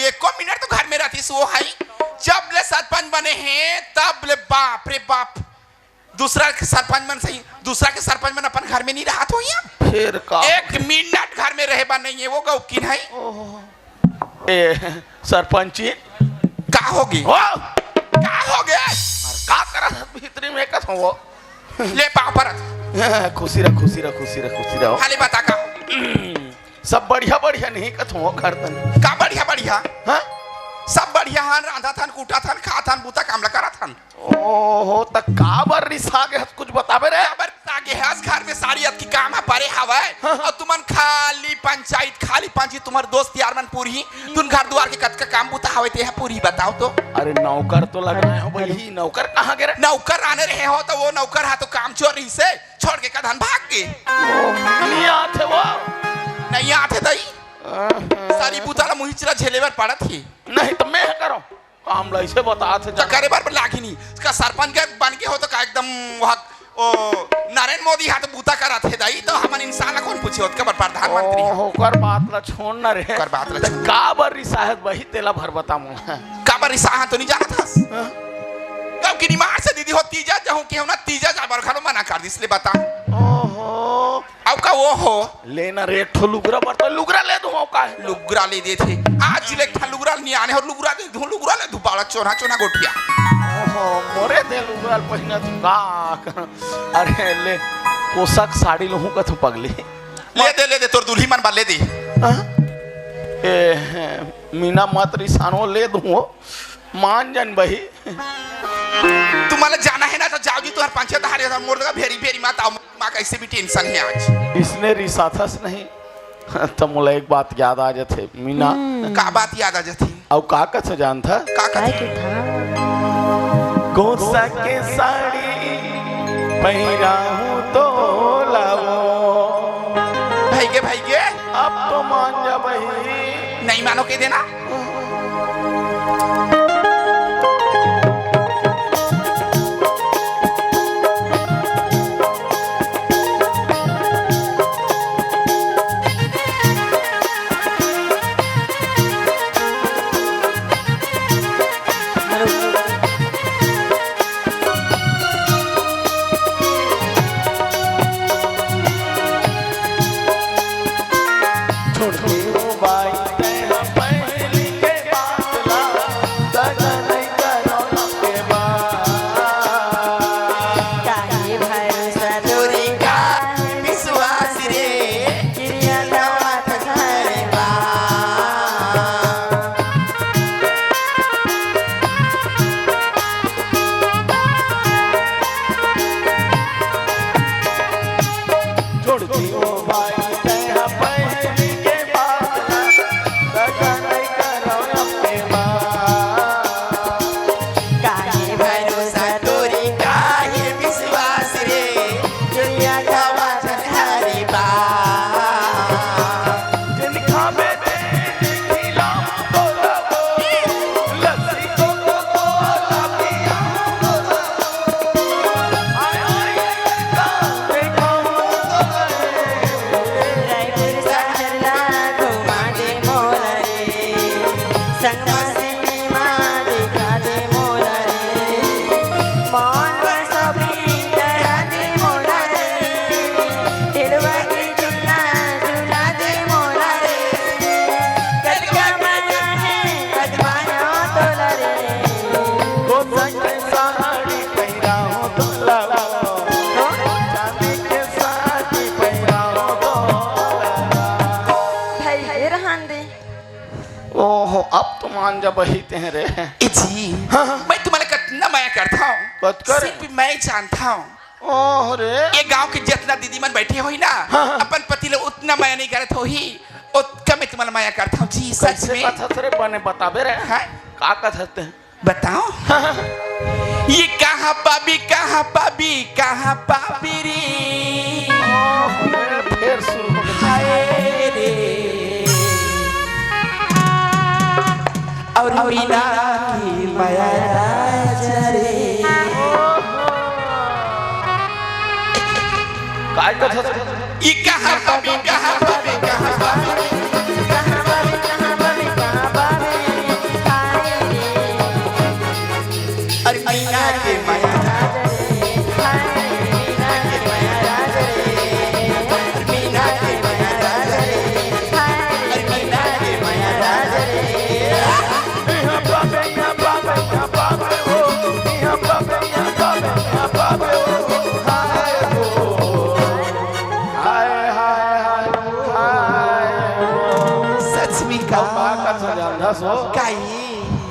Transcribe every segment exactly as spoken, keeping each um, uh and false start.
एको मिनट तो घर में रहतिस वो हई। जब ले सरपंच बने हे, तब ले बाप रे बाप। दूसरा के सरपंच मन सही, दूसरा के सरपंच मन अपन घर में नहीं रहत होइया। फिर का? एक मिनट घर में रहे बा नहीं है वो गौकिन है। ओहो। ए, सरपंची। का होगे? हो? का होगे? अरे का करत हस भीतरी में कस हो? ले पाँव परत। खुशी रह, खुशी रह, खुशी रह, खुशी रह। हाले बता का? सब बढ़िया, बढ़िया नहीं कस हो घर तन। का बढ़िया, बढ़िया? हाँ? सब बढ़िया हन, रांधत हन, कूटत हन, खात हन, बूता काम ला करत हन। ओहो, त काबर रिसा गे हस, कुछ बताबे रे? काबर रिसा गे हस, घर में सारी अतकी काम ह परे हवय, हाँ, हाँ। अउ तुमन खाली पंचायत, खाली पंचायत, तुम्हर दोस्त यार मन पूरही, तुन घर दुआर के कतका काम बूता हवय, तेहा पूरही बताओ तो। अरे नौकर तो लगाए हो भाई, नौकर कहाँ गे रे? नौकर आने रहे हो, त वो नौकर हा तो काम चोर रहिसे, छोड़ के कदन भाग गे। नहीं आथे वो। नहीं आथे दई। आहा। सारी बूता ला मुहिच ला झेले बर पड़त ही। नहीं त मैं करो। काम ला अइसे बतात हे त करे बर लागही नहीं। का सरपंच के बन के हो त का एकदम वहाँ ओ नरेंद्र मोदी हा तो बूता करत हे दाई, त हमन इंसान ला कौन पूछे होत का बर प्रधानमंत्री हा। ओहो, ओकर बात ला छोड़ ना रे। ओकर बात ला त छोड़। काबर रिसाहत बही तेला भर बता मोला। काबर रिसाहा तो नहीं जानत हस? हाँ। गाँव की निमार से दीदी हो तीजा जाहूँ केहू ना तीजा जा बर घलो मना कर दिस ले बता। ओहो। अउ का वो हो? लेना रे, एक ठो लुगरा बर तो लुगरा ले दूँ, अउ का हे? लुगरा ले देथे। आज ले एक ठा लुगरा ले आने हो, लुगरा दे दूँ, लुगरा ले दूँ, बाड़ा चोना, चोना गोठिया। ओहो, मोरे दे लुगरा ले पहिना तू का? अरे ले, पोशाक साड़ी लूँ का तू पगली? ले दे, ले दे, तोर दुल्ही मन बर ले दे। हाँ? ए, मीना मत रिसानो, ले दूँ हो। मान जान बही। तुम्हारा जाना है ना तो जाओ जी, तुम्हारे पंचायत हारे था, मोर दगा भेरी भेरी मत आओ, माँ कैसे भी टेंशन है आज। इसने रिसाथस नहीं। त मोला एक बात याद आ जाथे, मीना। हम्म। का बात याद आ जाथे? अउ का कस जानथा? का कस? कोसा के साड़ी पहिराहूँ तो लावो। भाई के, भाई के। अब तो मान जा बही। नहीं मानो के देना। ओहो, अब तो मान जा बही तें रे। ए जी, हाँ, हाँ। मैं तुम्हारे कतना मया करता हूँ। कतका रे? सिर्फ मैं जानता हूँ। ओह रे। ये गांव के जितना दीदी मन बैठे होही ना, हाँ, हाँ। अपन पति ले उतना मया नहीं करत होही, ओतका मैं तुम्हारे मया करता हूँ जी, सच में। कइसे कथा रे बने बताबे रे? हाँ? का कथा ते? बताओ। ये कहाँ पाबी, कहाँ पाबी, कहाँ पाबी रे? फिर शुरू हो गया। हाय रे। और मीना की माया राजा रे। काय कथा? ये कहाँ पाबी, कहाँ पाबी, कहाँ पाबी? का का सजांदा सो? काई?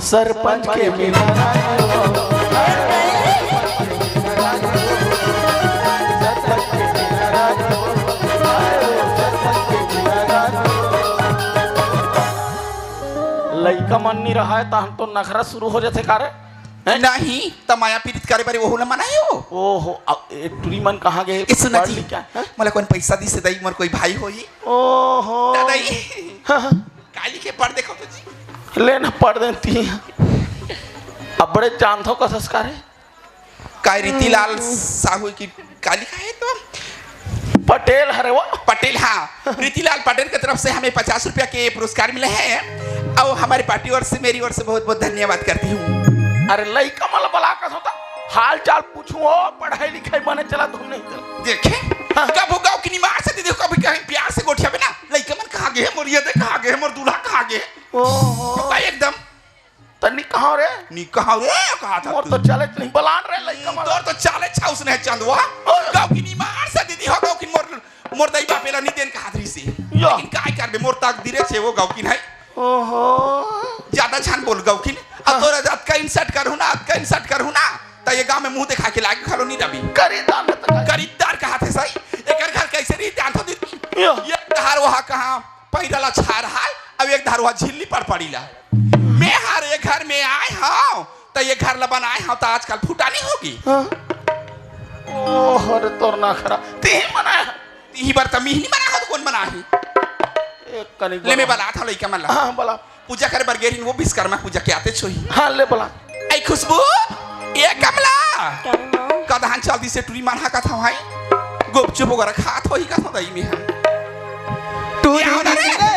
सरपंच के मिला। लइका मन नी रहय, तहन तो नखरा शुरू हो जाथे का रे? हैं? नहीं, त माया पीरित करे बर ओहू ला मनायो। ओहो, अब ए टुरी मन कहाँ गए? ए, सुना पढ़ जी, लिख के, हैं? मोला कोन पैसा दिस दई, मोर कोई भाई होही? ओहो। दादाई। हाँ, हाँ। काली के पढ़ देखो तो जी। ले ना पढ़ देती। अब बड़े जानथो का संस्कार है। काय रीतिलाल साहू की काली का है तो? पटेल हरे वो? पटेल, हाँ। रीतिलाल पटेल की तरफ से हमें पचास रुपया के पुरस्कार मिले हैं और हमारी पार्टी ओर से, मेरी ओर से बहुत बहुत धन्यवाद करती हूँ। अरे लइका मन ला बला कस होता, हाल चाल पूछू हो, पढ़ाई लिखाई बने चला तुम नहीं कर। देखे? हाँ। कभू गाँव की निमार से दीदी, कभी कहीं प्यार से गोठिया बे ना, लइका मन कहाँ गए, मोर ये दे कहाँ गए, मोर दूल्हा कहाँ गए? ओहो। तो भाई एकदम। त नी कहाँ रे? नी कहाँ रे, कहा था मोर तू। तो चाले नहीं बलान रे लइका मन। तोर तो चाले छाउस नहीं चंदवा। ओए। गाँव की निमार से दीदी हो, गाँव की मोर, मोर दई बाप एला नी देन कहा थी से। या। लेकिन काय करबे, मोर तकदीरे छे वो गाँव की नहीं। ओहो। ज्यादा छान बोल गाँव की। अब हाँ। तोरा अतका insult करहूँ ना, अतका insult करहूँ ना, त ये गाँव में मुँह दिखा के लागे खलो नी रबी। करीदार न त का? करीदार कहा थे सही। एकर घर कैसे रही जान तो दीदी। या। ये धार वहाँ कहाँ? पैरा ला छार हाल, अब एक धार वहाँ झिल्ली पर पड़ी ला। मैं हर एक घर में आए हूँ, त ये घर ला बनाए हूँ, त आजकल फुटानी होगी। हाँ। ओह, अरे तोर नखरा, तिही बनाए हस? तिही बर त मिही नी बनाए हस, त कोन बनाए हे? एक कनिक ले, मैं बला। बलात हूँ लइका मन ला। हाँ, बला। पूजा करे बर गे रहिन, वो विश्वकर्मा पूजा के आते छोही। हाँ, ले बला। ऐ खुशबू, ए कमला। का माँ? कदहान चल दिसे टुरी मन हा कथा भाई। गुपचुप वगैरह खात होही कथा दई में हा। टुरी आओ ना रे।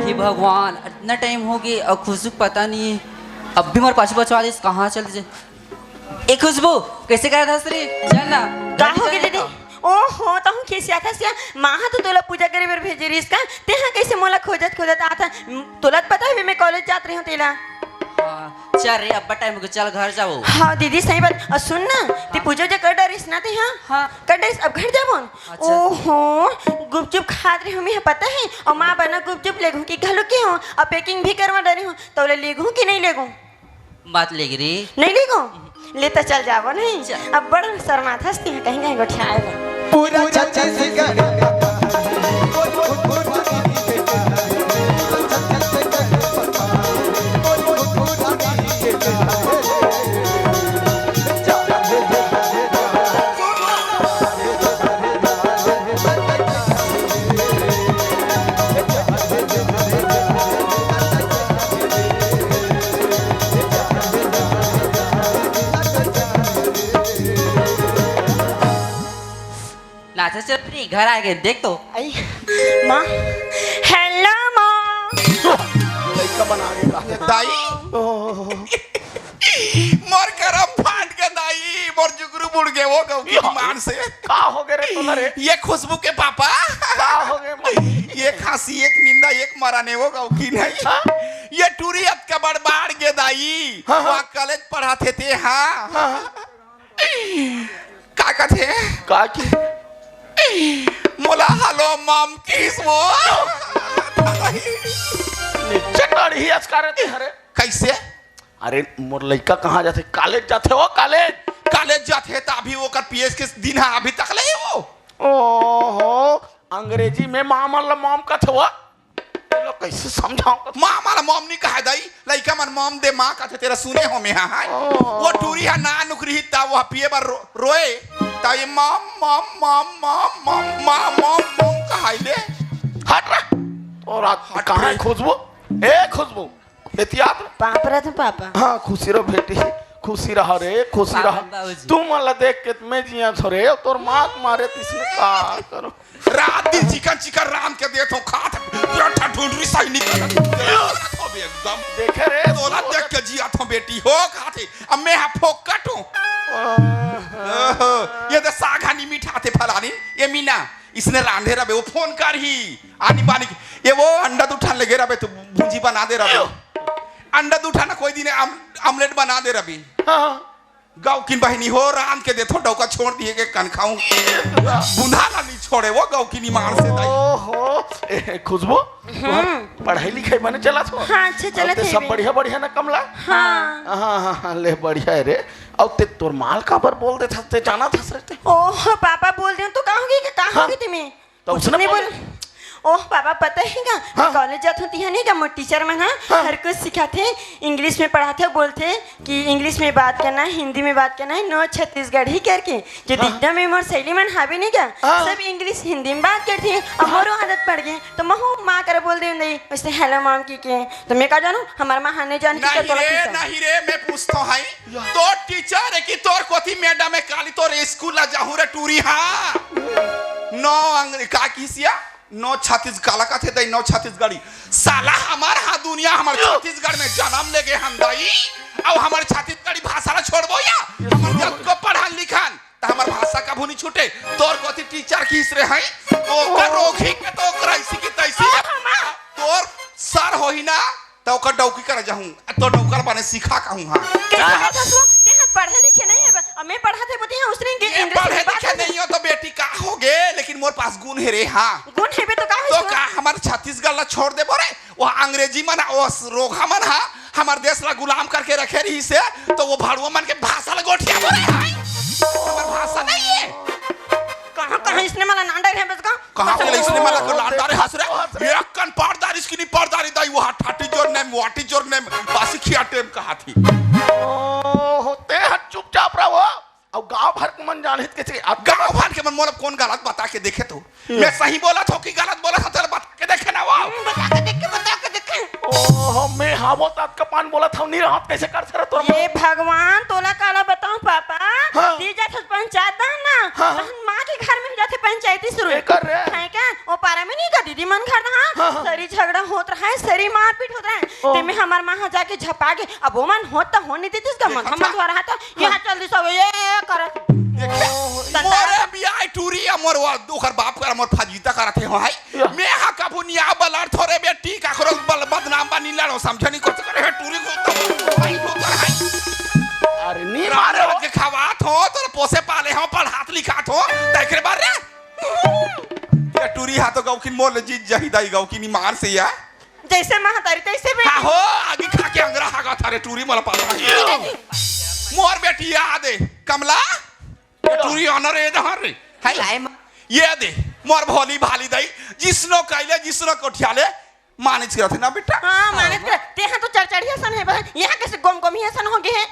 हे भगवान, इतना टाइम हो गे अउ खुशबू पता नहीं है, अब भी मोर पाछू पाछू आ रही, कहाँ चल दे? ए खुशबू, कैसे करत हस रे? चल ना। का हो गे दीदी? ओहो, तहूँ खिसियात हस या? माँ हा तो तोला पूजा करे बर भेजे रहिस का? तेहा कैसे मोला खोजत खोजत आत हस? तोला तो पता है मैं कॉलेज जात रही हूँ तेला। हाँ, चल रे, अब्बड़ टाइम हो गे, चल घर जाओ। हाँ दीदी, सही बात। अउ सुन ना, ते पूजा उजा कर डरिस ना ते, हाँ? हाँ। कर डरिस, अब घर जाबो न? अच्छा। ओहो, गुपचुप खात रही हूँ मैं, पता है? अउ माँ बना गुपचुप लेगहूँ कि घलो के हूँ, अउ packing भी करवा डरी हूँ, तोला लेगहूँ कि नहीं लेगहूँ? बात लेगे रे। नहीं लेगहूँ? ले त चल जाबो नहीं। चल। अब्बड़ शर्मात हस ते, कहीं कहीं गोठियाए ला। पूरा छत्तीसगढ़। नाचा चल रही, घर आ गए, देख तो। आई, माँ, hello माँ। लइका बना के का? दाई, ओह। मोर करम फाट के दाई, मोर जुगरू बुड़ गे वो गाँव की या। मान से। का हो गे रे तोला रे? ये खुशबू के पापा। का हो गे मम्मी? एक खांसी, एक निंदा, एक मराने वो गाँव की नहीं। हाँ? ये टूरी अतका बड़ बाढ़ गे दाई। हाँ, हाँ। वहाँ कॉलेज पढ़ाथे ते, हाँ। हाँ, हाँ। का कथे? का की? मोला hello mom किस वो। नीचे टाढ़ी आज का रहते हरे। कैसे? अरे मोर लइका कहाँ जाथे? कॉलेज जाथे हो, कॉलेज। कॉलेज जाथे त अभी ओकर पीएस के दिन है, अभी तक ले वो। ओहो, अंग्रेजी में माँ मन ला mom कथे हो। तोला कैसे समझाऊं? माँ मन ला mom नहीं कहे दाई, लइका मन mom दे माँ कथे, तेरा सुने हो में हा, हाय। ओहो। वो टूरी हा ना नुकरी ही ता वो पिए बर रो-, रोए, ता ये mom, mom, mom, mom, mom, माँ, mom, mom कहा। आइले। हट रे। और रात हट कहाँ रे। है खुशबू? ए खुशबू, एतियात रे। पाँव परत हँव पापा। हाँ, खुशी रह बेटी, खुशी रह रे, खुशी रह। पापा, बाबूजी। तू मन ला देख के मैं जिया थो रे, तोर माँ के मारे तिसने का करो। रात दिन चिकन चिकन रांध के देत हँव, खात पूरा ठठुंडरी सही निकलत हो बे एकदम। देखे रे, तोला देख के जिया थो बेटी हो, खात हे। अब मैं हा फोकट हँव। ओहो, ये तो साग हा नी मिठाथे फलानी, ये मीना, इसने रांधे रबे, वो फोन करही, आनी बानी की, ये वो अंडा दू ठन लेगे रबे, तू भुंजी बना दे रबे। अंडा दू ठन कोई दिन आम-, आमलेट बना दे रबे। हाँ। गौकिन बहिनी हो, रांध के देथो, डौका छोड़ दिए के कन खाऊं। बुंधा ला नी छोड़े वो गौकिन ईमान से दाई। ओहो, ए, खुशबू, तुहर पढ़ाई लिखाई बने चलत हो? हाँ, अच्छा चलत अउ ते हे सब बे। बढ़िया, बढ़िया ना कमला? हाँ। हाँ, हाँ, हाँ, ले बढ़िया हे रे। अउ ते तोर माँ ल काबर बोल देथस, ते जानत हस रे ते? ओह, पापा बोल देहूँ तो का होगे, का हाँ। होगे तेमे? त कुछ उसने नहीं बोल। बोल। ओह पापा, पता हे का, हाँ। मैं कॉलेज जात हँव, तिहाँ नहीं का, मोर टीचर मन हा हाँ। हर कुछ सिखाथे, इंग्लिश में पढ़ाथे, बोलथे कि इंग्लिश में बात करना है, हिंदी में बात करना है, no छत्तीसगढ़ी करके। जो हाँ। दिखदा में मोर सहेली मन हावे नहीं का, हाँ। सब इंग्लिश हिंदी में बात करथे, अब हाँ। मोरो आदत पड़ गे, त महूँ माँ करा बोल देहूँ दाई, वइसने hello mom कहिके, त मैं का जानँव, हमर माँ हा नहीं जानही कि नहीं तोला रे, किसा। नहीं रे, मैं पूछत हँव, तोर टीचर हे कि तोर कोती मैडम हे? काली तोर स्कूल ला जाहूँ रे टूरी हा। नौ अंग-, का किसिया? नौ छत्तीस काला कथे दाई, नौ छत्तीसगढ़ी। साला हमर हा दुनिया, हमर छत्तीसगढ़ में जनम लेगे हन दाई। अउ हमर छत्तीसगढ़ी भाषा ला छोड़बो या? हमर जतको पढ़न लिखन, त हमर भाषा कभू नी छूटे। तोर कोती टीचर किस रे हई, ओकर रोकही के तो ओकर ऐसी की तैसी। तोर सर होही ना, त ओकर डौकी करा जाहूँ, त डौकर बने सिखा कहूँ, हाँ। कैसे कहत हस वो? तेहा पढ़े लिखे नहीं हे, अब मैं पढ़त हे बोलती हूँ, उसने ये इंग्लिश पढ़े में बात लिखे नहीं हो तो बेटी का होगे, लेकिन मोर पास गुण हे रे, हाँ। गुण हे बे तो का तो होइस? का हमर छत्तीसगढ़ ला छोड़ देबो रे? वो अंग्रेजी मन, वो रोगहा मन हा हमर देश ला गुलाम करके रखे रहिसे, त वो भड़ुआ मन के भाषा ला गोठियाबो रे, हाँ। हमर भाषा नहीं हे। कहाँ, कहाँ इसने मला नांडा रे बस का? कहाँ के इसने मला को लांडा रे हँस रे? एक कन पारदार इसकी नहीं पारदारी दाई, वो ठाटी जोर नेम, वाटी जोर नेम, बासी खिया टेम कहा थी। ओहो, ते हट चुपचाप रहो। अउ गाँव भर के मन जाने कैसे अब गाँव भर के मन मोला कौन गलत बता के देखे तो? मैं सही बोलत हँव कि गलत बोलत हँव, तेला बता के देखे ना वो। हम्म, बता के देखे, बता के देखे। ओहो, मैं हावो तात का पान बोलत हँव, नहीं रहत कैसे कर सकत तोर ये भगवान, तोला काला बताऊं पापा? हाँ। दी जात हस पंचायत दान ना, हाँ, हाँ। तहन माँ के घर में जाथे पंचायती शुरू। एकर रे? है क्या? वो पारा में नहीं का दीदी मन घर ना, हाँ, हाँ। सरी झगड़ा होत रहा है, सरी मारपीट होत रहा है। ओ। तेमे हमर माँ हा जाके झपा गे, अब वो मन होत त हो नहीं देतिस का मन, देखा हमर था? द्वारा हा त यहाँ चल दिस, अब ये करत। देखे? ओ, संतान। मोरे बियाह टूरी या मोर वा, ओकर बाप करा मोर फजीता करत हे, हो, हाय। या। मैं हा कभू निया बलार थोरे बेटी, काकरो बल बदनाम बा, नी लड़ो, समझे नहीं कुछ करे, हे टूरी को तो, भाई को कर, हाय। अरे, नी राम मारो। राम के खवात हो, तोर पोसे पाले हो, पढ़ात लिखात हो, तेकरे बार रे। ये टूरी हा तो गौकिन मोर ले जीत जाही दाई गौकिन ईमान से या। जैसे महतारी तैसे बेटी। हाँ हो, आगी खा के अंगरा हागा था रे टूरी मला पापा। जीजा जी। मोर बेटी याद हे, कमला, ये टूरी आना रे, इधर रे। है? काय मा- ये दे, मोर भोली भाली दाई, जिसनो कैले, जिसनो कोठियाले, मानिज करत हे ना बेटा? हाँ, मानिज कर। ते हा तो चरचरी हसन हे बहन। यहाँ कैसे गोम गोम ही हसन हो गए हैं?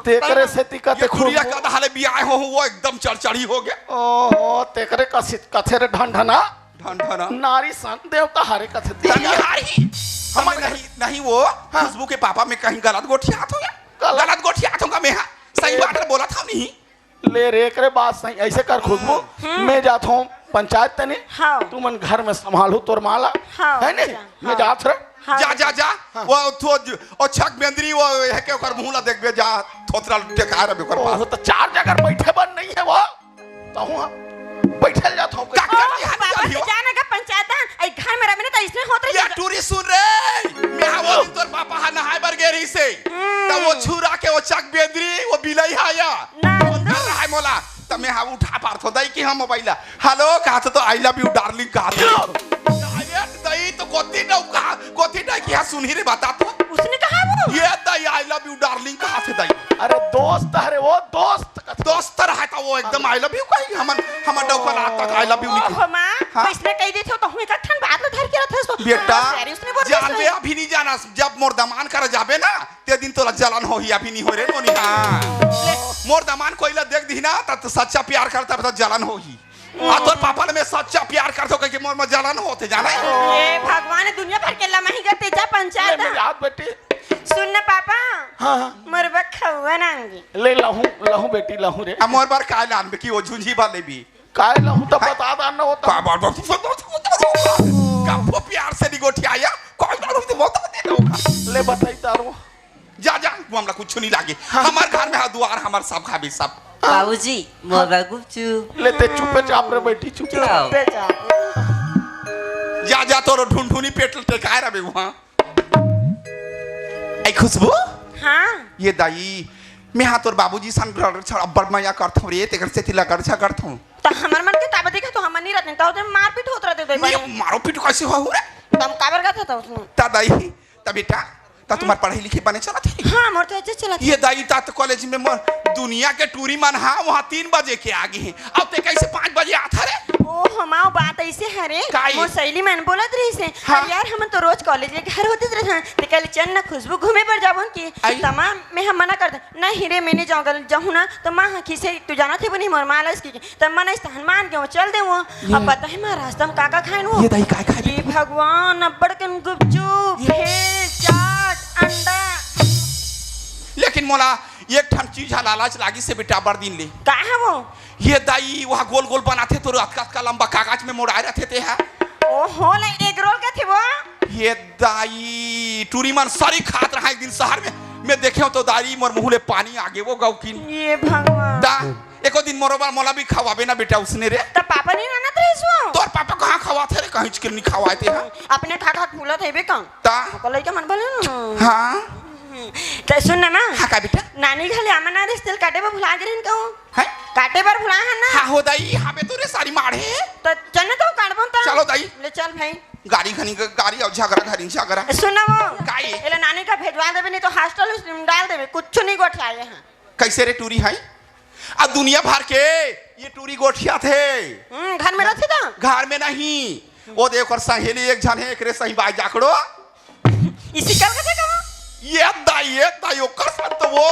तेकरे सेती का ते ये टूरिया खूब का दहाले बियाह हो, वो एकदम चरचरी हो गया। ओहो, तेकरे का सित-, कथे रे ढनढना। ढनढना। नारी सन देवता हरे कथे तनी दिया। हारी। हम हमें नहीं, नहीं वो हाँ। खुशबू के पापा में कहीं गलत गोठियात हो या? गलत। गलत गोठियात हो का मैं हा? सही बात बोलत हँव नहीं। ले रे, एकरे बात सही, ऐसे कर खुशबू, हम्म। मैं जात हँव पंचायत तनी, हाँ। तुमन घर में संभालहू तोर माँ ला, हाँ, है नहीं? जा, मैं हाँ। जात हँव। हाँ। जा, जा, जा, हाँ। वो थो-, वो छक बेंदरी, वो है के ओकर मुँह ला देखबे, जा, थोथरा टेका रबे ओकर पास। ओहो, तो चार जगह बैठे बर नहीं हे वो, तहूँ हाँ, बैठल जात हँव। का ओ, कर दिया, बाबा निकल से ही जाना का पंचायत है, ऐ घर में रबे ना तो इसमें होत रही ये जा। टूरी सुन रे, मैं हा वो दिन तोर पापा हा नहाय बर गे रहिसे, हम्म। तब वो छुरा के वो छक बेंदरी, वो बिलाई हा या, ना, फोन ना। कर रहा है मोला। त मैं हा उठा पारथों दाई कि हाँ मोबाइल ला। हेलो, कहा तो, तो I love you darling कहा तो। अरे दाई तो कोती डौका, कोती डौकी हा सुनही रे बता तो। उसने कहा वो? ये दाई I love you darling कहा थे दाई। अरे दोस्त, अरे वो दोस्त। दोस्त रहा था वो एकदम I love you कही, हमन, हमन डौका ला तक I love you नहीं कही। ओहो माँ, हाँ? इसने कही देथे तो हूँ एक ठन बात ला धर के रखथे उसको। बेटा, हाँ, sorry, उसने बोल दिया जानबे sorry। अभी नहीं जाना, जब मोर दमान करा जाबे ना, ते दिन तोला जलन होही, अभी नहीं हो रे नोनी। हाँ। मोर दमान कोई ला देख दिही ना, त, त सच्चा प्यार करता, त जलन होही। आ, तोर पापा ले मैं सच्चा प्यार करथों कहिके मोर में जलन होथे, जाने? हे भगवान, दुनिया भर के लमही करथे, जा ले पंचायत। मेरी हाथ बेटी। सुन ना पापा, हाँ, हाँ। मोर बर खउवा लानबे। ले लाहूं, लाहूं बेटी, लाहूं रे। आ, मोर बर काय लानबे कि वो झुंझी वाले भी? काय लाहूं त हाँ। बता दा ना वो तो। बाबा, बाबा, बाबा, बाबा, बाबा, प्यार से नहीं गोठियाया, काय लानहूं त बता दे ना वो। ले बताई तारो। जा, जा, वो हमला कुछ नहीं लागे। हाँ। हमार घर में हा दुआर, हमार सब खाबे, सब। बाबूजी, मोर बर गुपचुप। ले ते चुपे चाप रे बैठी, चुपे चाप। चुपे चाप। जा, जा, तोरो ढुनढुनी पेट टेकाय रबे वहाँ। ए खुशबू? हाँ। ये दाई, मैं हा तोर बाबूजी सन गड़-, छड़-, अब्बड़ मया करथौं रे, तेकर सेती लगड़ झगड़थौं। त हमर मन के काबर देखा तो हमन नहीं रहते, त ओते मारपीट होत रहते तो नहीं, बड़े। मारो पीट कैसे हो रे? त हम काबर गए थे तो उसमें? त दाई, त बेटा, त तुम्हार पढ़ाई लिखाई बने चलत हे? हाँ, मोर तो अच्छे चलत हे। ये दाई, तात कॉलेज में मोर दुनिया के टूरी मन हा वहाँ तीन बजे के आगे हे। अब ते कैसे पाँच बजे आत हरे? ओ, हमाओ बात ऐसे हरे। काई? मोर सहेली मन बोलत रहिस हे। हाँ। अरे यार, हमन तो रोज कॉलेज ले घर होते रहे हैं। ते कल चल ना खुशबू घूमे बर जाबो कि आई? तमाम मैं हम मना कर दे। नहीं रे, मैं नहीं जाऊँ, जाहूँ ना तो माँ हा खीसे, तू जानत हे बनी मोर माँ लस की। त मन अइस तहन मान के वो चल दे वो। ये अब पता हे मैं रास्ता में का का खाएन वो। ये दाई काय खाए ये बेटा? भगवान, अब्बड़ कन गुपचुप, ये भेल, चाट, अंडा। लेकिन मोला एक ठन चीज हा लालच लागिस हे बेटा, अब्बड़ दिन ले। का हे वो? ये दाई, वहाँ गोल गोल बनाथे, तोर अतका अतका लंबा कागज में मोड़ाए रथे ते हा। ओहो, ले एग रोल कथे वो? ये दाई, टूरी मन सरी खात रहा एक दिन शहर में, मैं देखे हूँ तो दाई, मोर मुँह ले पानी आगे वो गौकिन। ये भगवान। दा, एको दिन मोरो बर मोला भी खवाबे ना बेटा उसने रे। त पापा नहीं रहना था इसको। तोर पापा कहाँ खवाथे रे, कहीं के नहीं खवाए ते हा। अपने खा खा फूलत हे बे कम। ता? ओकर लइका मन भले ना। हाँ। त सुन ना माँ। हाँ का बेटा? नानी घले आमा नारियल तेल काटे बर भुला गे रहिन कहूँ। हैं? काटे बर भुला हन ना। हाँ हो दाई, हाँ बे तोरे सारी माढ़े। त चल ना तो काटबो त। चलो दाई। ले चल भाई। गाड़ी घनी ग-, गाड़ी अउ झगड़ा घनी झगड़ा। सुन ना वो। काई? एला नानी का भेजवा देबे, नहीं तो हॉस्टल में डाल देबे, कुछ नहीं गोठियाए हे। कैसे रे टूरी है? आ दुनिया भर के ये टूरी गोठियाथे। हम्म, घर में रथे त? घर में नहीं। वो देख, ओकर सहेली एक झन हे, एकरे सही बाय जाकड़ो। इसी कल कथे कहो? ये दाई, ये दाई, ओकर सन तो वो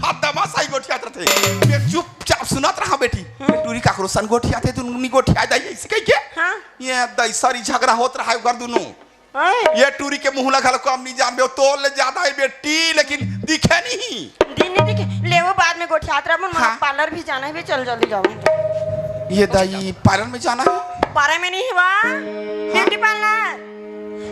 फद्दमा सही गोठियात रथे। मैं चुपचाप सुनत रहा बेटी। हम्म। ये टूरी काकरो सन गोठियाथे, दुनू नी गोठियाए दाई, ऐसे कहिके। हाँ। ये दाई, सरी झगड़ा होत रहा ओकर दुनू। हैं? ये टूरी के मुँह ला घलो कम नहीं जानबे, वो तोर ले ज्यादा हे बेटी, लेकिन दिखे नहीं। दिन नहीं दिखे, ले वो बाद में गोठियात रहा, मोला हाँ। पार्लर भी जाना हे बे, चल जल्दी जाओ। ये दाई पार्लर में जाना हे? पार्लर में नहीं हुआ, हाँ। Beauty parlour.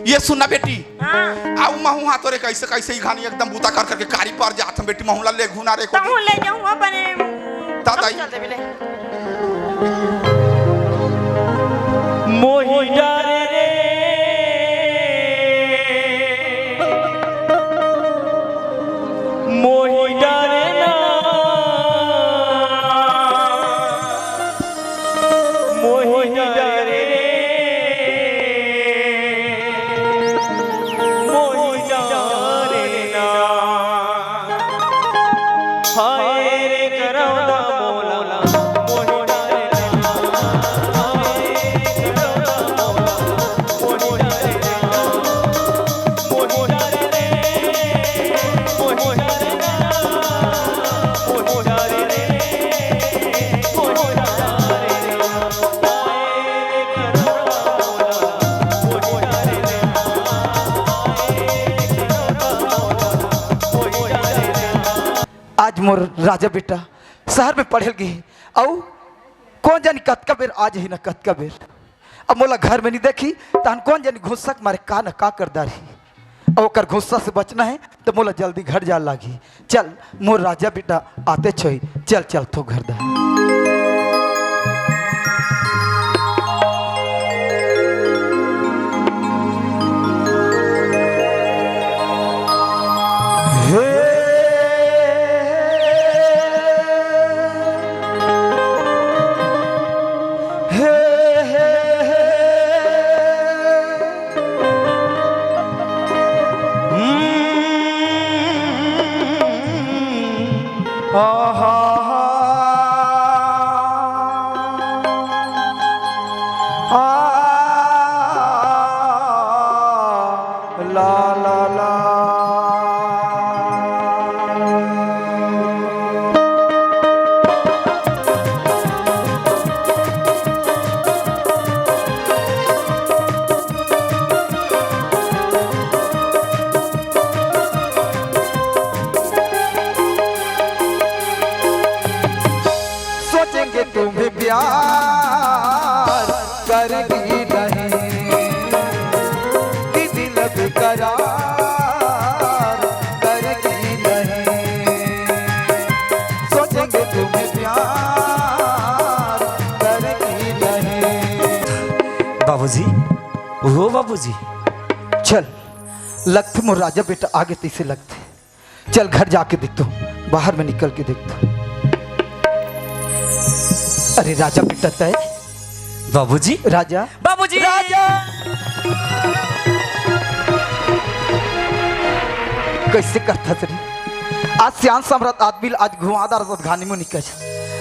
ये सुन ना बेटी, हाँ। अब महू हाँ तोरे कैसे कैसे ही घानी एकदम बूता कर करके कारी पर जात हम बेटी, महू ला ले घुना रे को। तहूँ ले जाऊँ वो बने। ता दाई। चल दे बिले। मोही डारे रे, मोही डारे ना, मोही डारे रे, मोही डारे ना। हाय रे करौदा मोला, मोही डारे ना। हाय रे करौदा मोला, मोही डारे ना। मोही डारे रे, मोही डारे ना। मोही डारे रे, मोही डारे ना। हाय रे करौदा मोला, मोही डारे ना। हाय रे करौदा मोला, मोही डारे ना। आज मोर राजा बेटा शहर में पढ़े ल गे हे, अउ कोन जानी कतका बेर आ जाही न कतका बेर। अब मोला घर में नहीं देखी, तहन कोन जानी गुस्सा के मारे का न का कर डारही। अब ओकर गुस्सा से बचना हे, त मोला जल्दी घर जाए लागही। चल, मोर राजा बेटा आते छोई, चल, चल, तो घर दा। बाबूजी, ओ बाबूजी। चल, लगथे मोर राजा बेटा आगे तइसे लगथे। चल घर जाके देखथों, बाहर में निकल के देखथों। अरे राजा बेटा तय। बाबूजी। राजा। बाबूजी। राजा। कइसे करथस रे? आज सियान समरथ आदमी ल आज घुमादार घानी मुनि कस।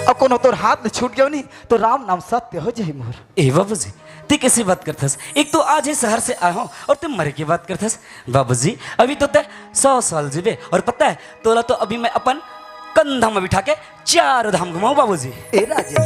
अब कोनो तोर हाथ ले छूट गयो नहीं तो राम नाम सत्य हो जाही मोर। ए बाबूजी, ते कइसे बात करथस? एक तो आज ही शहर से आए हों और ते मरे के बात करथस। बाबूजी, अभी तो ते सौ साल जीबे और पता है तोला तो अभी मैं अपन कंधा में बिठा के चारों धाम घुमाऊं बाबूजी। ए राजा,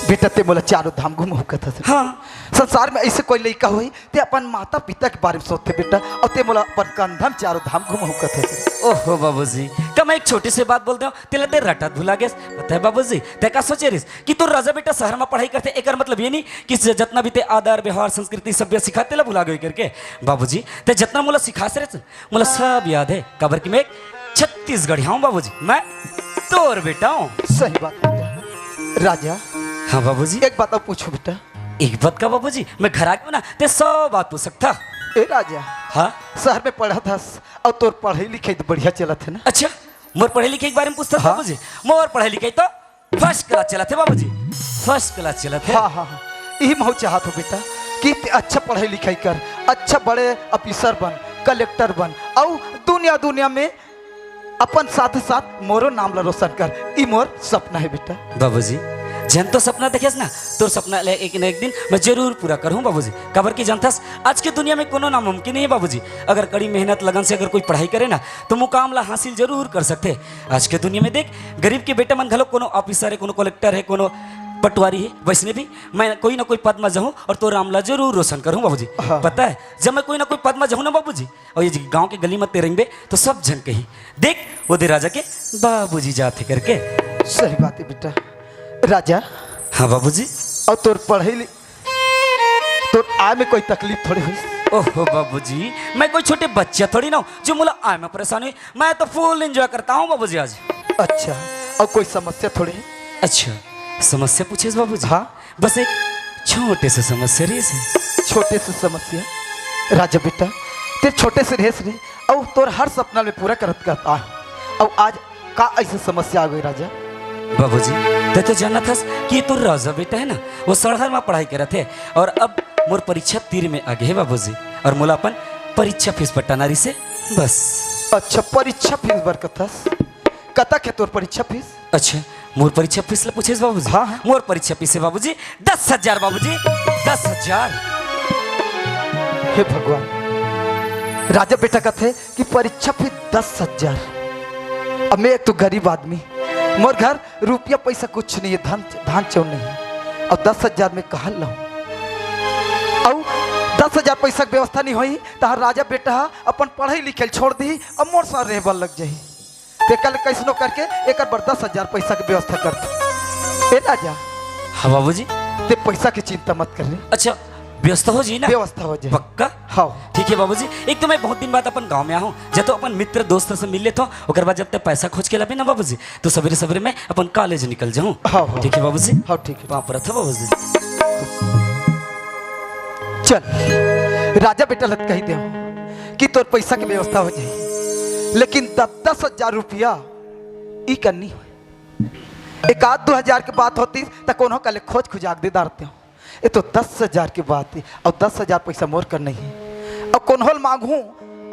बेटा ते मोला चारों धाम घुमाहू कथस। हाँ। संसार में अइसे कोई लइका होही ते अपन माता पिता के बारे में सोचथे बेटा, अउ ते मोला अपन कंधा में चारों धाम घुमाहू कथस। ओहो बाबूजी, का मैं एक छोटी सी बात बोल देंव, तेला ते रटत भुला गेस। पता है बाबूजी, ते का सोचे रहिस कि तोर राजा बेटा शहर में पढ़ाई करथे, एकर मतलब ये नहीं कि जतना भी ते आदर व्यवहार संस्कृति सभ्य सिखा तेला भुला गए करके। बाबूजी, ते जतना मोला सिखास रहिस, मोला सब याद है, काबर कि मैं एक छत्तीसगढ़िया हूँ बाबूजी, मैं तोर बेटा हूँ। सही बात बेटा। राजा। हाँ बाबूजी। एक बात अउ पूछों बेटा। एक बात का बाबूजी, मैं घर आ गया ना, ते सब बात पूछ सकथा। ए राजा। हाँ। शहर में पढ़थस अउ तोर पढ़ाई लिखाई तो बढ़िया चलत हे ना? अच्छा, मोर पढ़ाई लिखाई के बारे में पूछथस हाँ। बाबूजी? मोर पढ़ाई लिखाई तो first class चलत हे बाबूजी, first class चलत हे। हाँ, हाँ, हाँ। इही महूँ चाहत हों बेटा कि ते अच्छा पढ़ाई लिखाई कर, अच्छा बड़े officer बन, collector बन, अउ दुनिया दुनिया में अपन साथ साथ मोरो नाम ला रोशन कर, ई मोर सपना हे बेटा। बाबूजी, जब तो सपना देखेस ना, तोर सपना ला एक न एक दिन मैं जरूर पूरा करहूँ बाबूजी। काबर कि जानथस, आज के दुनिया में कोनो नामुमकिन नहीं है बाबूजी। अगर कड़ी मेहनत लगन से अगर कोई पढ़ाई करे ना, तो मुकाम ला हासिल जरूर कर सकथे। आज के दुनिया में देख, गरीब के बेटा मन घलो कोनो officer हे, कोनो collector हे, कोनो पटवारी हे, वइसने भी मैं कोई ना कोई पद में जाहूँ अउ तोर नाम ला जरूर रोशन करहूँ बाबूजी। हाँ। पता है, जब मैं कोई ना कोई पद में जाहूँ ना बाबूजी, अउ ये गाँव के गली में ते रेंगबे तो सब झन कही, "देख, वो दे राजा के बाबूजी जात हे" करके। सही बात हे बेटा। राजा। हाँ बाबूजी। अउ तोर पढ़ाई लि-, तोर आय में कोई तकलीफ थोड़ी होइस? ओहो बाबूजी, मैं कोई छोटे बच्चा थोड़ी ना हूँ जो मोला आय में परेशानी होही। मैं तो full enjoy करता हूँ बाबूजी आज। अच्छा, अउ कोई समस्या थोड़ी हे? अच्छा, समस्या पूछेस बाबूजी? हाँ। बस एक छोटे से समस्या रहिस हे। छोटे से समस्या? राजा बेटा, ते छोटे से रहिस रे, अउ तोर हर सपना मैं पूरा करत करत आय हूँ। अउ आज का अइसे समस्या आ गे राजा? बाबूजी, ते तो जानथस कि ये तोर राजा बेटा हे ना, वो शहर में पढ़ाई करत हे अउ अब मोर परीक्षा तीर में आ गे हे बाबूजी, अउ मोला अपन परीक्षा फीस पटाना रहिस हे, बस। अच्छा, परीक्षा फीस बर कथस? कतक हे तोर परीक्षा फीस? अच्छा, मोर परीक्षा फीस ला पूछेस बाबूजी? हाँ, हाँ। मोर परीक्षा फीस हे बाबूजी, दस हजार बाबूजी, दस हजार। हे भगवान, राजा बेटा कथे कि परीक्षा फीस दस हजार। अब मैं एक तो गरीब आदमी, मोर घर रुपया पैसा कुछ नहीं हे, धन, धान चौन नहीं हे। अब दस हजार मैं कहाँ लाऊं? अउ दस हजार पैसा के व्यवस्था नहीं होही, तहार राजा बेटा ह अपन पढ़ाई लिखाई छोड़ दिही, अब मोर साथ रहे बर लग जाही। तेकर ले कइसनो करके एकर बर दस हजार पैसा के व्यवस्था कर दे। ए राजा। हाँ बाबूजी। ते पैसा के चिंता मत कर रे। अच्छा, व्यवस्था हो जाही ना? व्यवस्था हो जाही। पक्का? हाँ। ठीक हे बाबूजी, एक तो मैं बहुत दिन बाद अपन गाँव में आए हूँ, जब तो अपन मित्र दोस्त से मिल लेथों, ओकर बाद जब ते पैसा खोज के लाबे ना बाबूजी, तो सवेरे सवेरे मैं अपन कॉलेज निकल जाहूँ। हाँ, हाँ। ठीक हे बाबूजी? हाँ, ठीक हे। पाँव परत हँव बाबूजी। चल, राजा बेटा ल त कहि देहूँ कि तोर पैसा के व्यवस्था हो जाही, लेकिन दस दस हजार रुपया ई कन्नी होय। एक आध दू हजार के बात होतिस त कोनो कले खोज खुजाक दे डारतेंव। ए तो दस हजार के बात हे, अउ दस हजार पैसा मोर कर नहीं हे। अउ कोनो ल मांगहूँ,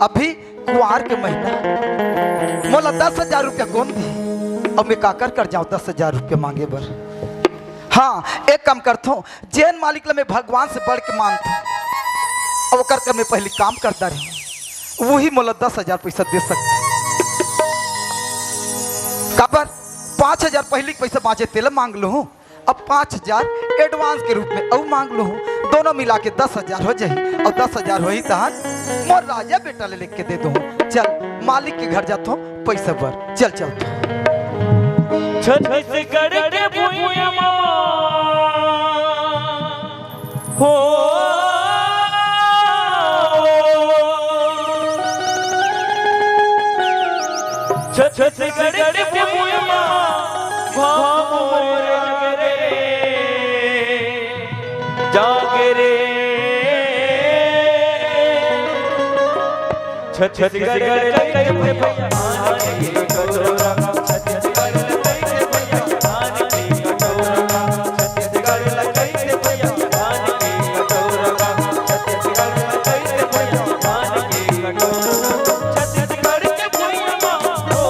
अभी कुआर के महीना, मोला दस हजार रुपया कोन दिही? अउ मैं काकर कर जाऊँ दस हजार रुपया मांगे बर? हाँ, एक काम करथों, जेन मालिक ल मैं भगवान से बढ़ के मानथों, अउ ओकर कर मैं पहिली काम करत रहेंव, वही मोला दस हजार पैसा दे सकथे। काबर? पाँच हजार पहिली के पैसा बाँचे, तेला मांग लूँ। अब पाँच हजार advance के रूप में अउ मांग लूँ, दोनों मिला के दस हजार हो जाही, अउ दस हजार होही तहन मोर राजा बेटा ल लेके दे दूँ। चल, मालिक के घर जाथों पैसा बर। चल, चल। छत्तीसगढ़ के भुइयां म हो। छत्तीसगढ़ के भुइयां म भाव मोर जगरे। जागे रे। छत्तीसगढ़ लइके भैया धान के कटोरा, छत्तीसगढ़ लइके भैया धान के कटोरा, छत्तीसगढ़ लइके भैया धान के कटोरा, छत्तीसगढ़ लइके भैया धान के कटोरा। छत्तीसगढ़ के भुइयां मा, ओ,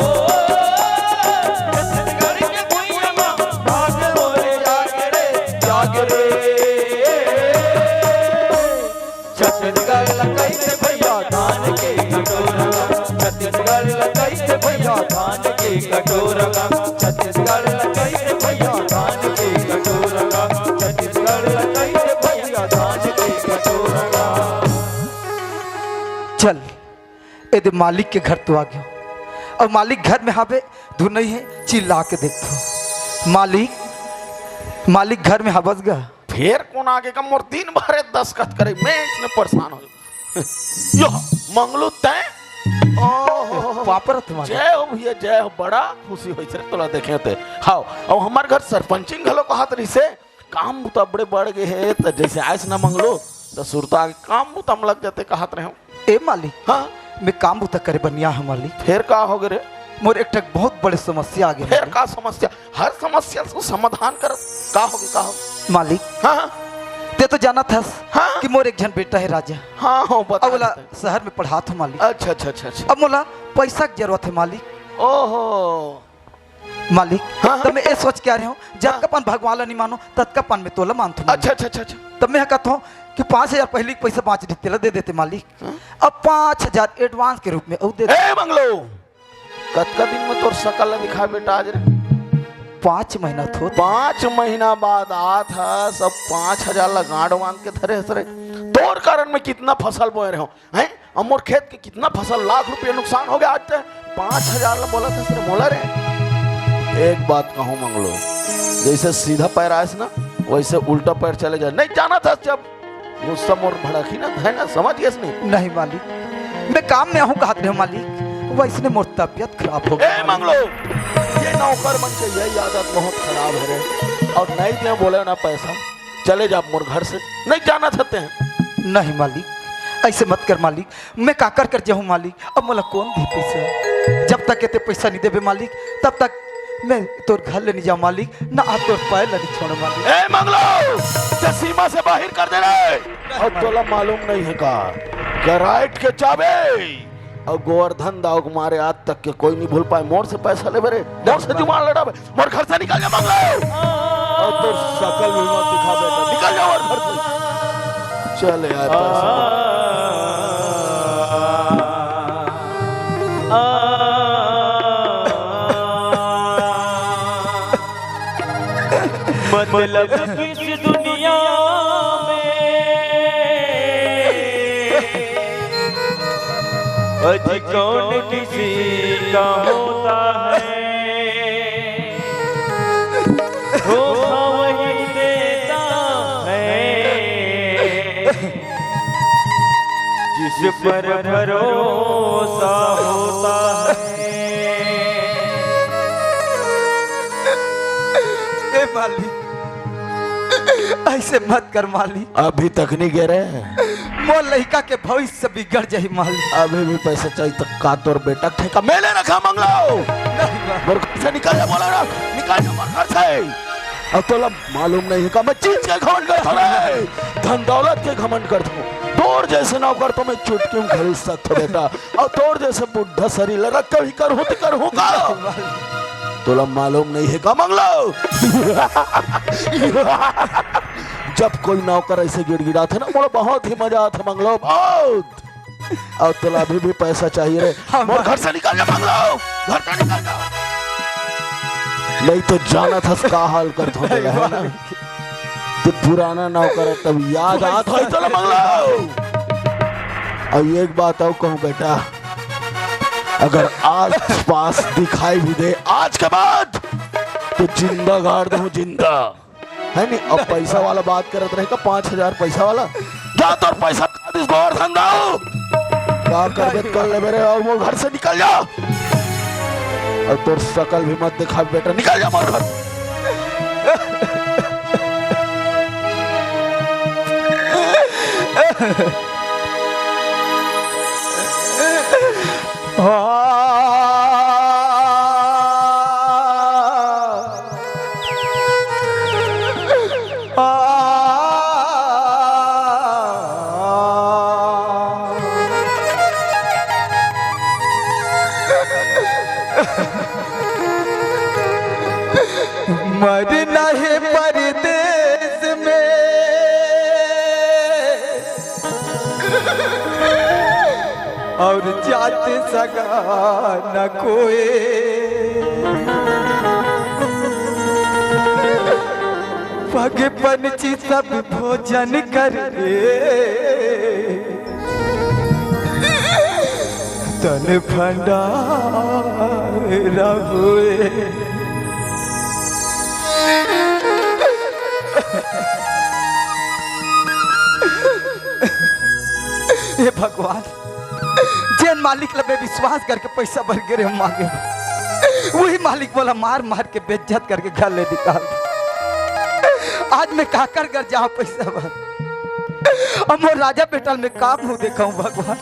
छत्तीसगढ़ के भुइयां मा, भाग बोले जाग रे, जाग रे। छत्तीसगढ़ ल कहिथे भैया धान के कटोरा, छत्तीसगढ़ ल कहिथे भैया धान के कटोरा, छत्तीसगढ़ ल कहिथे भैया धान के कटोरा, छत्तीसगढ़ ल कहिथे भैया धान के कटोरा। चल, एदे मालिक के घर तो आ गयो। अब मालिक घर में हाबे, धुन नहीं है, चिल्ला के देखो। मालिक, मालिक घर में हाबस गा? फेर कोन आगे का? मोर दिन भर दस्खत करे, मैं इसने परेशान हो जाऊं। यो, मंगलू तैं? ओहो, पापरत मालिक। जय हो भैया, जय हो, बड़ा खुशी होइस रे तोला देखे ते। हाव, अउ हमर घर सरपंचिन घलो कहत रहिसे, काम बुता बड़े बढ़ गए हे, त जैसे आइस ना मंगलू, त सुरता के काम बुता में लग जाते कहत रहे हो। ए मालिक, हाँ? मैं काम बुता करे बनिया हूँ मालिक। फेर का हो गए रे? मोर एक ठक बहुत बड़े समस्या आ गए फेर मालिक। का समस्या? हर समस्या से समाधान कर। का हो गए, का हो गए? मालिक, हाँ, हाँ। ते तो जानत हस हाँ। कि मोर एक झन बेटा है राजा। हाँ, हाँ, बता अब ओला देते। शहर में पढ़ात हूँ मालिक। अच्छा, अच्छा, अच्छा, अच्छा। अब मोला पैसा के जरूरत है मालिक। ओहो। मालिक, हाँ, हाँ। तब मैं ए सोच के आ रहे हूँ, जतका हाँ। पन भगवान ला नहीं मानो, ततका पन मैं तोला मानथो मालिक। अच्छा, अच्छा, अच्छा, अच्छा। तब मैं कहत हूँ कि पाँच हजार पहली के पैसा बाँच रही, तेला दे देते मालिक। हाँ। अब पाँच हजार advance के रूप में अउ दे दे। ए मंगलू, कतका दिन में तोर सकल ला दिखा बेटा आज रे? पाँच महीना थो। पाँच महीना बाद आत हस, अब पाँच हजार ला गांड बांध के धरे हस रे। तोर कारण मैं कितना फसल बोए रहे हूँ, हैं? अब मोर खेत के कितना फसल, लाख रुपया नुकसान हो गया आज ते। पाँच हजार ला बोलत हस रे मोला रे। एक बात कहूँ मंगलू, जैसे सीधा पैर आयस ना, वैसे उल्टा पैर चले जाए। नहीं जानत हस जब गुस्सा मोर भड़कही ना, है ना, समझ गेस नहीं? नहीं मालिक, मैं काम में आहूँ कहत रहे हूँ मालिक, वैसने मोर तबियत खराब हो गया ए मालिक। मंगलू, ये नौकर मन के यही आदत बहुत खराब है रे। और नहीं दिया बोले ना पैसा, चले जा मोर घर से, नहीं जाना चाहते हैं। नहीं मालिक, ऐसे मत कर मालिक, मैं काकर कर जाहूँ मालिक, अब मोला कौन दे पैसा? जब तक एते पैसा नहीं देबे मालिक, तब तक मैं तोर घर ले नहीं जाऊँ मालिक, ना आ तोर पैर ले नहीं छोड़ो मालिक। ए मंगलू, ते सीमा से बाहर कर दे रे। और तोला मालूम नहीं है का, गराइट के चाबे और गोवर्धन दाव के मारे आज तक के कोई नहीं भूल पाए। मोर से पैसा लेबे रे, मोर से जुबान लड़ाबे, मोर घर से निकल जा मंगलू। और तोर सकल भी मत दिखा बेटा, निकल जा मोर घर से। चल यार पैसा। मतलब कि इस दुनिया में आज कौन किसी का होता है, धोखा वही देता है जिस पर भरोसा होता है। ए मालिक, ऐसे मत कर मालिक। अभी तक नहीं गिरे। मोर लइका के भविष्य बिगड़ जाही मालिक। अभी भी पैसा चाहिए तो का तोर बेटा ठेका में ले रखा मंगलू। नहीं बा। मोर घर से निकल जा बोला ना, निकल जा मोर घर से। अब तोला मालूम नहीं है का मैं चीज के घमंड करत हूँ रे, धन दौलत के घमंड करत हूँ। तोर जैसे नौकर तो मैं चुटकी में खरीद सकता बेटा, और तोर जैसे बुढ़ा शरीर लगा कभी करहूँ तो करहूँ का? तोला मालूम नहीं है का मंगलू? जब कोई नौकर ऐसे गिड़गिड़ाथे ना, मोला बहुत ही मजा आथे मंगलू, बहुत। और तोला अभी भी पैसा चाहिए रे? हाँ, मोर भाई। घर से निकल जा मंगलू, घर से निकल जा। नहीं तो जानत हस का हाल करत हों तेला, है ना? तो पुराना नौकर है, तब याद आत होही तोला मंगलू। अब एक बात अउ कहूँ बेटा, अगर आस पास दिखाई भी दे आज के बाद, तो जिंदा गाड़ दूँ, जिंदा। है नहीं? अब पैसा वाला बात करत रहे का, पाँच हजार पैसा वाला? जा तोर पैसा का दिस गोवर्धन दाऊ। का करबे कर लेबे रे, और मोर घर से निकल जा। और तोर सकल भी मत दिखा बेटा, निकल जा मोर घर। मरना हे परदेस में अउ जात सगा न कोय। पग पंछी सब भोजन करे, तन भंडारा होय। हे भगवान, जेन मालिक ला बेविश्वास करके पइसा बर गे रेहेंव मांगे, उही मालिक मोला मार मार के बेइज्जत करके घर ले निकाल दे। आज मैं काकर घर जांव पइसा बर? अब मोर राजा बेटा ल मैं का मुंह देखाहूं भगवान?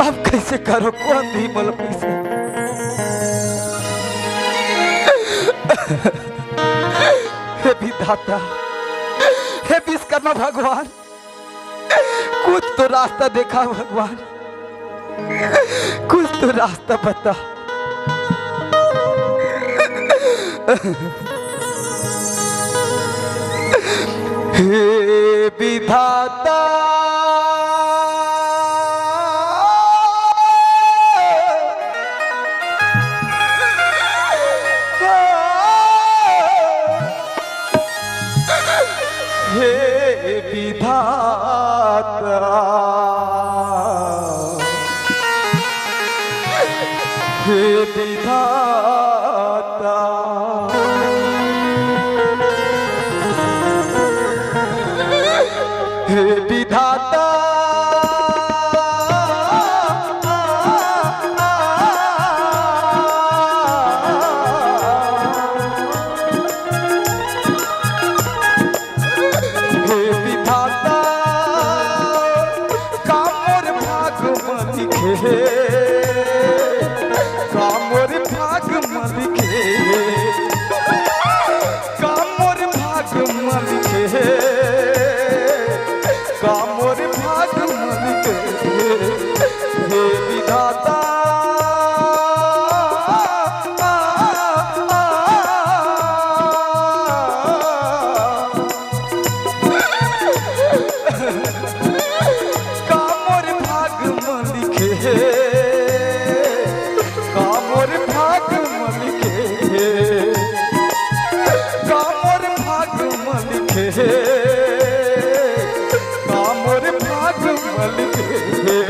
अब कइसे करंव, कोन दिही मोला पइसा? हे विधाता, हे विश्वकर्मा भगवान, कुछ तो रास्ता देखा भगवान, कुछ तो रास्ता बता। हे विधाता, हे विधाता, हे विधाता, हे विधाता। हे विधाता, का मोर भाग म लिखे हे, का मोर भाग म लिखे हे, का मोर भाग म लिखे हे, का मोर भाग म लिखे हे, हे विधाता। का मोर भाग म लिखे हे, का मोर भाग म लिखे हे, का मोर भाग म लिखे हे, का मोर भाग म लिखे हे।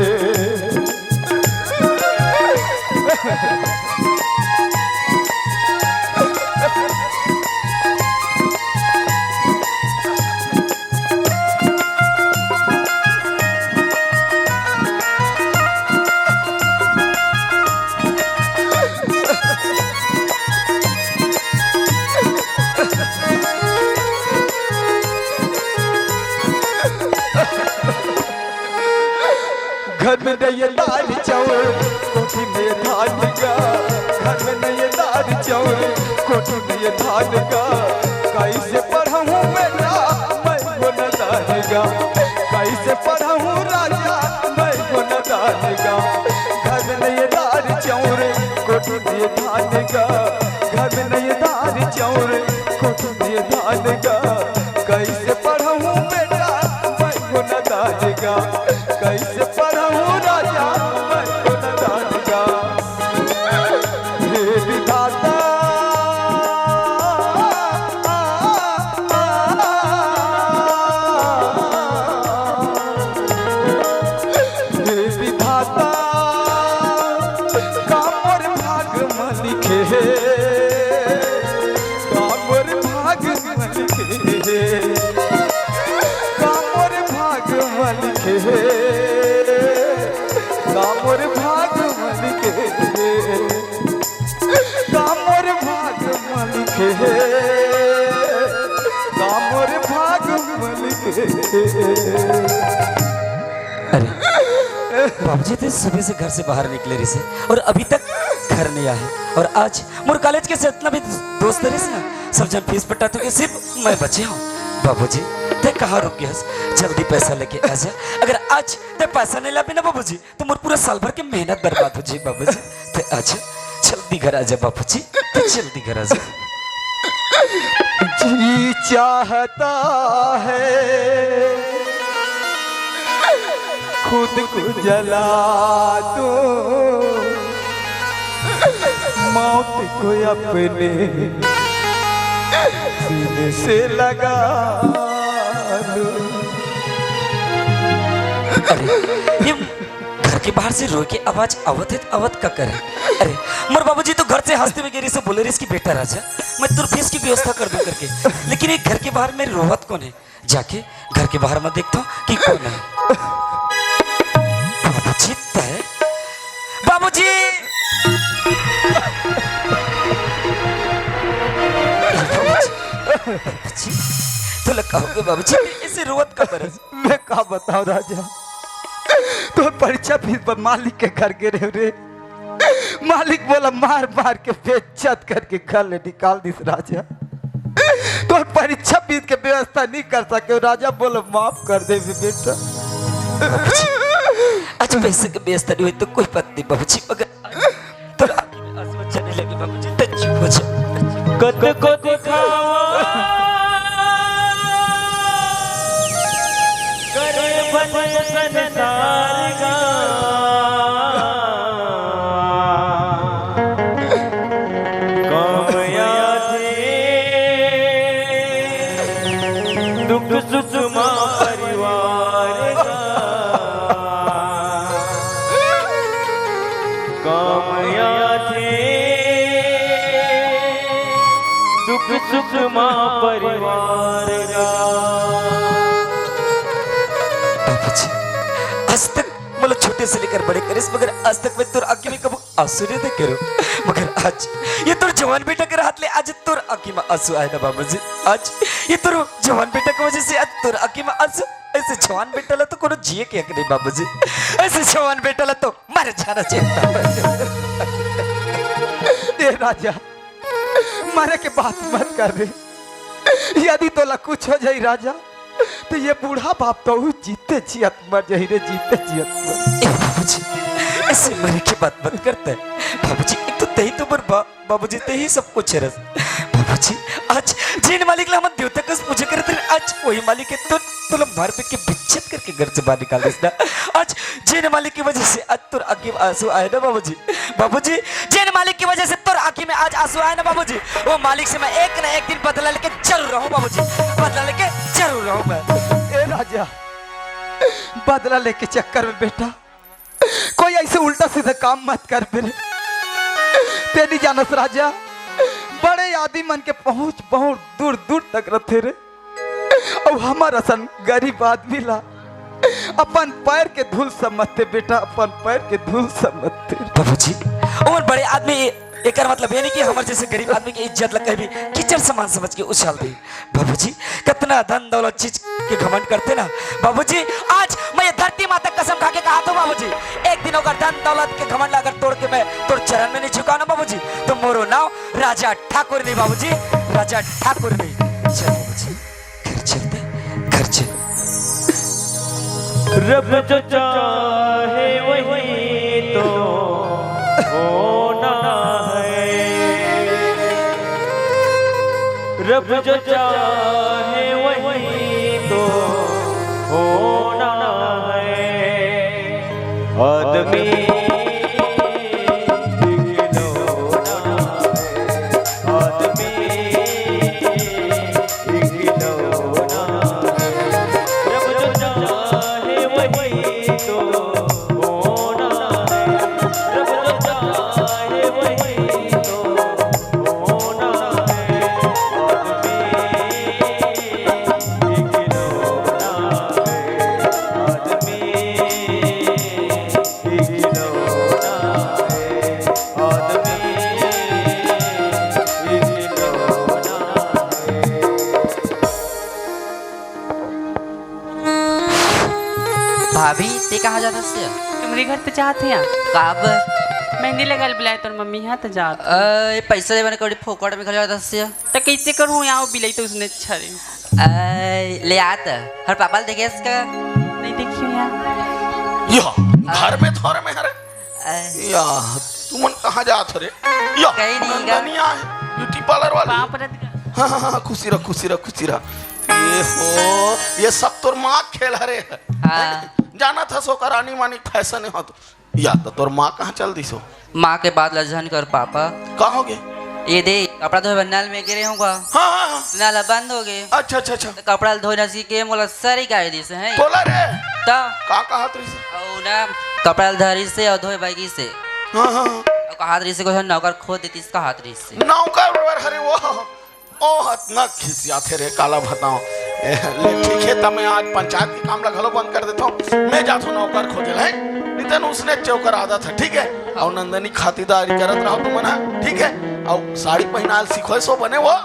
घर में नइये दाल चाउर, कोठी में धान गा। घर में नइये दाल चाउर, कोठी में धान गा। कइसे पढ़ाहूँ बेटा मैं गुनदान गा, कइसे पढ़ाहूँ राजा मैं गुनदान गा। घर में नइये दाल चाउर, कोठी में धान गा। घर में नइये दाल चाउर, कोठी में धान गा। कइसे पढ़ाहूँ बेटा मैं गुनदान गा, कइसे पढ़ाहूँ राजा मैं गुनदान गा। हे विधाता, हे विधाता, अरे बाबूजी, ते सुबह से घर से बाहर निकले रहिसे और अभी तक घर नहीं आए। और आज मोर कॉलेज के जितना भी दोस्त रहिसे ना, सब झन फीस पटा चुके, सिर्फ मैं बचे हंव। बाबूजी, ते कहाँ रुक गे हस? जल्दी पैसा लेके आ जा। अगर आज ते पैसा नहीं लाबे ना बाबूजी, तो मोर पूरा साल भर के मेहनत बर्बाद हो जाही बाबूजी। ते आजा, जल्दी घर आजा बाबूजी, ते जल्दी घर आजा। जी चाहता है खुद को जला दूं, मौत को अपने सीने से लगा लूं। अरे, ये घर के बाहर से रोए के आवाज आवत हे, त आवत काकर हे? अरे, मोर बाबूजी तो घर से हंसते हुए गे रहिसे बोले रहिसे कि बेटा राजा, मैं तोर फीस की व्यवस्था कर दूं करके, लेकिन ये घर के बाहर में रोवत कोन हे? जाके घर के बाहर में देखता हूँ कि कोन हे। बाबूजी, ते? बाबूजी! बाबूजी, तोला का होगे बाबूजी, ऐसे रोवत काबर हस? मैं का बतावं राजा, तोर परीक्षा फीस बर मालिक के घर गे रहेंव रे। मालिक मोला मार मार के बेइज्जत करके घर ले निकाल दिस राजा। तोर परीक्षा फीस के व्यवस्था नहीं कर सकेंव राजा, मोला माफ कर दे बेटा। बाबूजी, आज पैसे के व्यवस्था नहीं होही तो कोई बात नहीं बाबूजी, मगर तोर आँखी में आँसू अच्छा नहीं लगे बाबूजी, ते चुप हो जा। कतको दिखावा करे बन संसार का, काम आथे दुख सुख मा परिवार का। काम आथे दुख सुख मा परिवार का। बाबूजी, आज तक मोला छोटे से लेकर बड़े करेस, मगर आज तक मैं तोर आँखी में कभू आँसू नहीं देखे रहेंव। मगर आज ये तोर जवान बेटा के रहत ले आज तोर आँखी में आँसू आए ना बाबूजी। आज ये तोर जवान बेटा के वजह से आज तोर आँखी में आँसू। ऐसे जवान बेटा ला तो कोनो जिए के हक नहीं बाबूजी, ऐसे जवान बेटा ला तो मर जाना चाहिए। ए राजा, मरे के बात मत कर रे। यदि तोला कुछ हो जाही राजा, तो ये बूढ़ा बाप तो जीते जियत मर जाही रे, जीते जियत मर। ए बाबूजी, ऐसे मरे के बात मत कर ते बाबूजी। एक तो तेही तो मोर बा-, बाबूजी, तेही सब कुछ हरस बाबूजी। आज जेन मालिक ला हमन देवता कस पूजा करत रहेन, आज वही मालिक हे तो तोला मार पीट के बेइज्जत करके घर से बाहर निकाल दिस ना। आज जेन मालिक के वजह से आज तोर आँखी में आँसू आए ना बाबूजी, बाबूजी, जेन मालिक के वजह से तोर आँखी में आज आँसू आए ना बाबूजी, वो मालिक से मैं एक ना एक दिन बदला लेके जरूर रहूँ बाबूजी, बदला लेके जरूर रहूँ मैं। ए राजा, बदला लेके चक्कर में बेटा कोई ऐसे उल्टा सीधा काम मत कर मेरे। ते नहीं जानस राजा, बड़े आदमी मन के पहुँच बहुत दूर दूर तक रथे रे। अउ हमर असन गरीब आदमी ला अपन पैर के धूल समझथे बेटा, अपन पैर के धूल समझथे। बाबूजी, उमर बड़े आदमी, एकर मतलब ये नहीं कि हमर जैसे गरीब आदमी के इज्जत ला कभी कीचड़ समान समझ के उछाल दे। बाबूजी, कितना धन दौलत चीज के घमंड करथे ना। बाबूजी, आज मैं ये धरती माता कसम खा के कहा था बाबूजी, एक दिन अगर धन दौलत के घमंड ला अगर तोड़ के मैं तोर चरण में नहीं झुकाऊं ना बाबूजी, तो मोरो नाव राजा ठाकुर नहीं बाबूजी, राजा ठाकुर नहीं। चल बाबूजी, घर चलते, घर चल। रब जो चाहे वही तो होना है, रब जो चाहे वही तो होना है। आदमी एक लौना है, आदमी एक लौना है। रब जो चाहे वही तो होना है, रब जो चाहे वही तो होना है। आदमी एक लौना है, आदमी एक लौना भाभी, ते कहाँ जात हस? तुम्हरे घर तो जात हे यार। काबर? मेहंदी लगाए ल बुलाए तोर मम्मी हा तो जात। ए, पैसा देवे न कौड़ी, फोकट में घर जात हस। त कइसे करहूँ यार, बिलाई तो उसने अच्छा रे। ए, ले आत। हर पापा ल देखे हस का? नहीं देखियो यार। यो, घर में थोरे में हरे। ए। या, तुमन कहाँ जात हो रे? या, कहीं नहीं गा। नंदनिया है, ब्यूटी पार्लर वाली। पाँव परत का। हाँ, हाँ, हाँ, खुशी रह, खुशी रह, खुशी रह। ये हो, ये सब तोर माँ के खेल हरे। हाँ। जानत हस ओकर आनी मानी फैशन हो तो। या तो तोर माँ कहाँ चल दिस हो? माँ के बात ला झन कर पापा। का हो गे? ये दे, कपड़ा धोए बर नल में गिरे हूँ गा। हाँ, हाँ, हाँ। नल ह बंद हो गे। अच्छा, अच्छा, अच्छा। त कपड़ा ल धोए नसी के मोला सरी गाय दिस है। बोला रे। त का कहत रहिस? अउ ना, कपड़ा ल धरिस हे अउ धोए बर गिस हे। हाँ, हाँ, हाँ। अउ कहत रहिस हे, कोई नौकर खोज देतिस कहत रहिस हे। नौकर बर हरे वो। ओ, अतना खिसियाथे रे, काला बताओ। ए, ले ठीक हे, त मैं आज पंचायत के काम ला घलो बंद कर देथों। मैं जाथों नौकर खोजे ला, हैं? नितिन उसने चौकर आदत है, ठीक है? अउ नंदनी खातिरदारी करत रहो तुमन, हाँ? ठीक है? अउ साड़ी पहिनाल सीखो, सो बने वो।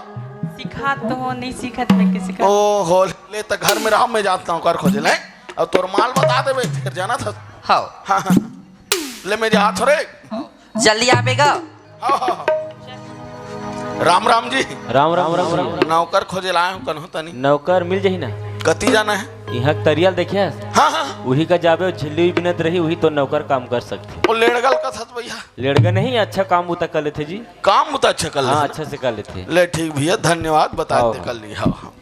सिखात तो हो, नहीं सीखत मैं किसी का। ओ हो, ले त घर में रहो, मैं जात नौकर खोजे ला, हैं? अउ तोर माल बता देबे, फिर जाना था। हाँ। हाँ, हाँ। ले मैं जात हो रे। जल्दी आबे गा। हाँ, हाँ, हाँ। राम राम जी। राम राम, राम राम। नौकर खोजे लाए हूँ कन्हो तनी। नौकर मिल जाही ना। कति जाना है? इहाँ तरिया ल देखे हस? हाँ, हाँ। उही का जाबे, ओ झिल्ली बिनत रही, उही तो नौकर काम कर सकथे। ओ लेड़गल का सच भैया। लेड़गा नहीं, अच्छा काम बुता कर लेथे जी। काम बुता अच्छा कर लेथे हाँ, ना? अच्छा से कर लेथे। ले ठीक भैया, धन्यवाद, बता हाँ, दे हाँ। कर ली। हाँ, हाँ।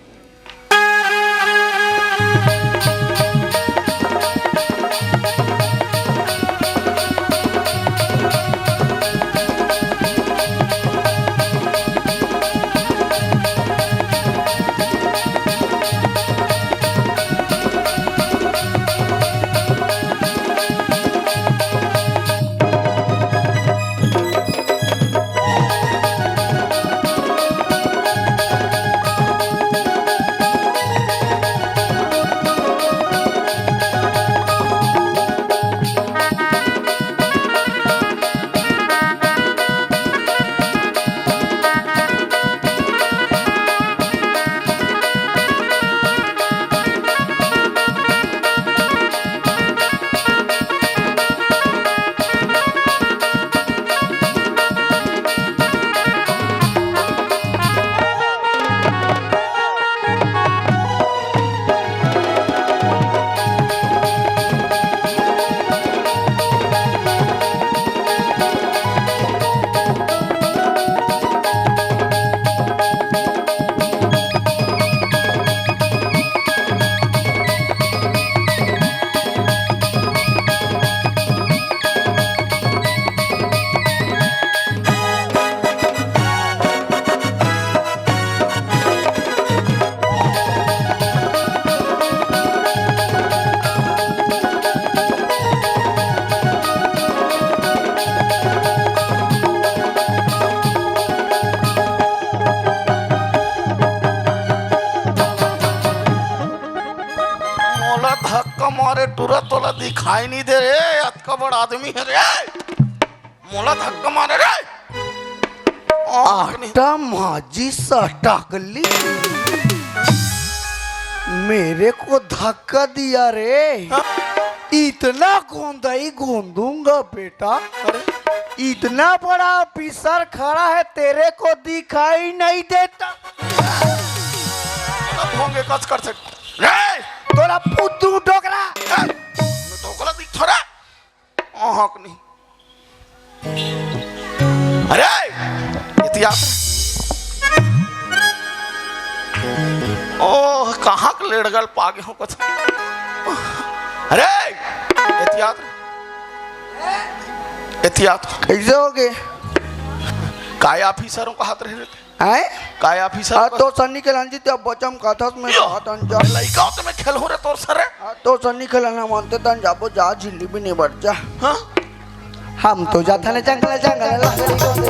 मोला धक्का मारे टुरा, तोला दिखाई नहीं दे रे, अतका बड़ आदमी है रे। मोला धक्का मारे रे। आटा माजी सटकली। मेरे को धक्का दिया रे। हाँ? इतना गोंदई गोंदूंगा बेटा। अरे? इतना बड़ा ऑफिसर खड़ा है, तेरे को दिखाई नहीं देता? अब होंगे कस कर से। रे! तोला फुद्दू डोकरा। रे! डोकरा दिख थोड़ा। अहक नहीं। अरे! इतिहास। ओह, कहाँ के लेड़गल पागे हो कुछ। अरे! एतियात। एतियात। कैसे हो गए? काय ऑफिसरों का हाथ रहे रहते? हैं? काय ऑफिसर आ, बस? तो सन्नी के लांजी ते अब बचम काथस में यो, बात अंजा। लइका हो तो मैं खेल हो रे तोर सर रे। आ, तो सन्नी के लाना मानते तन जाबो जा झिल्ली भी नहीं बढ़ जा। हाँ? हम तो जाथन जंगल, जंगल लकड़ी को दे।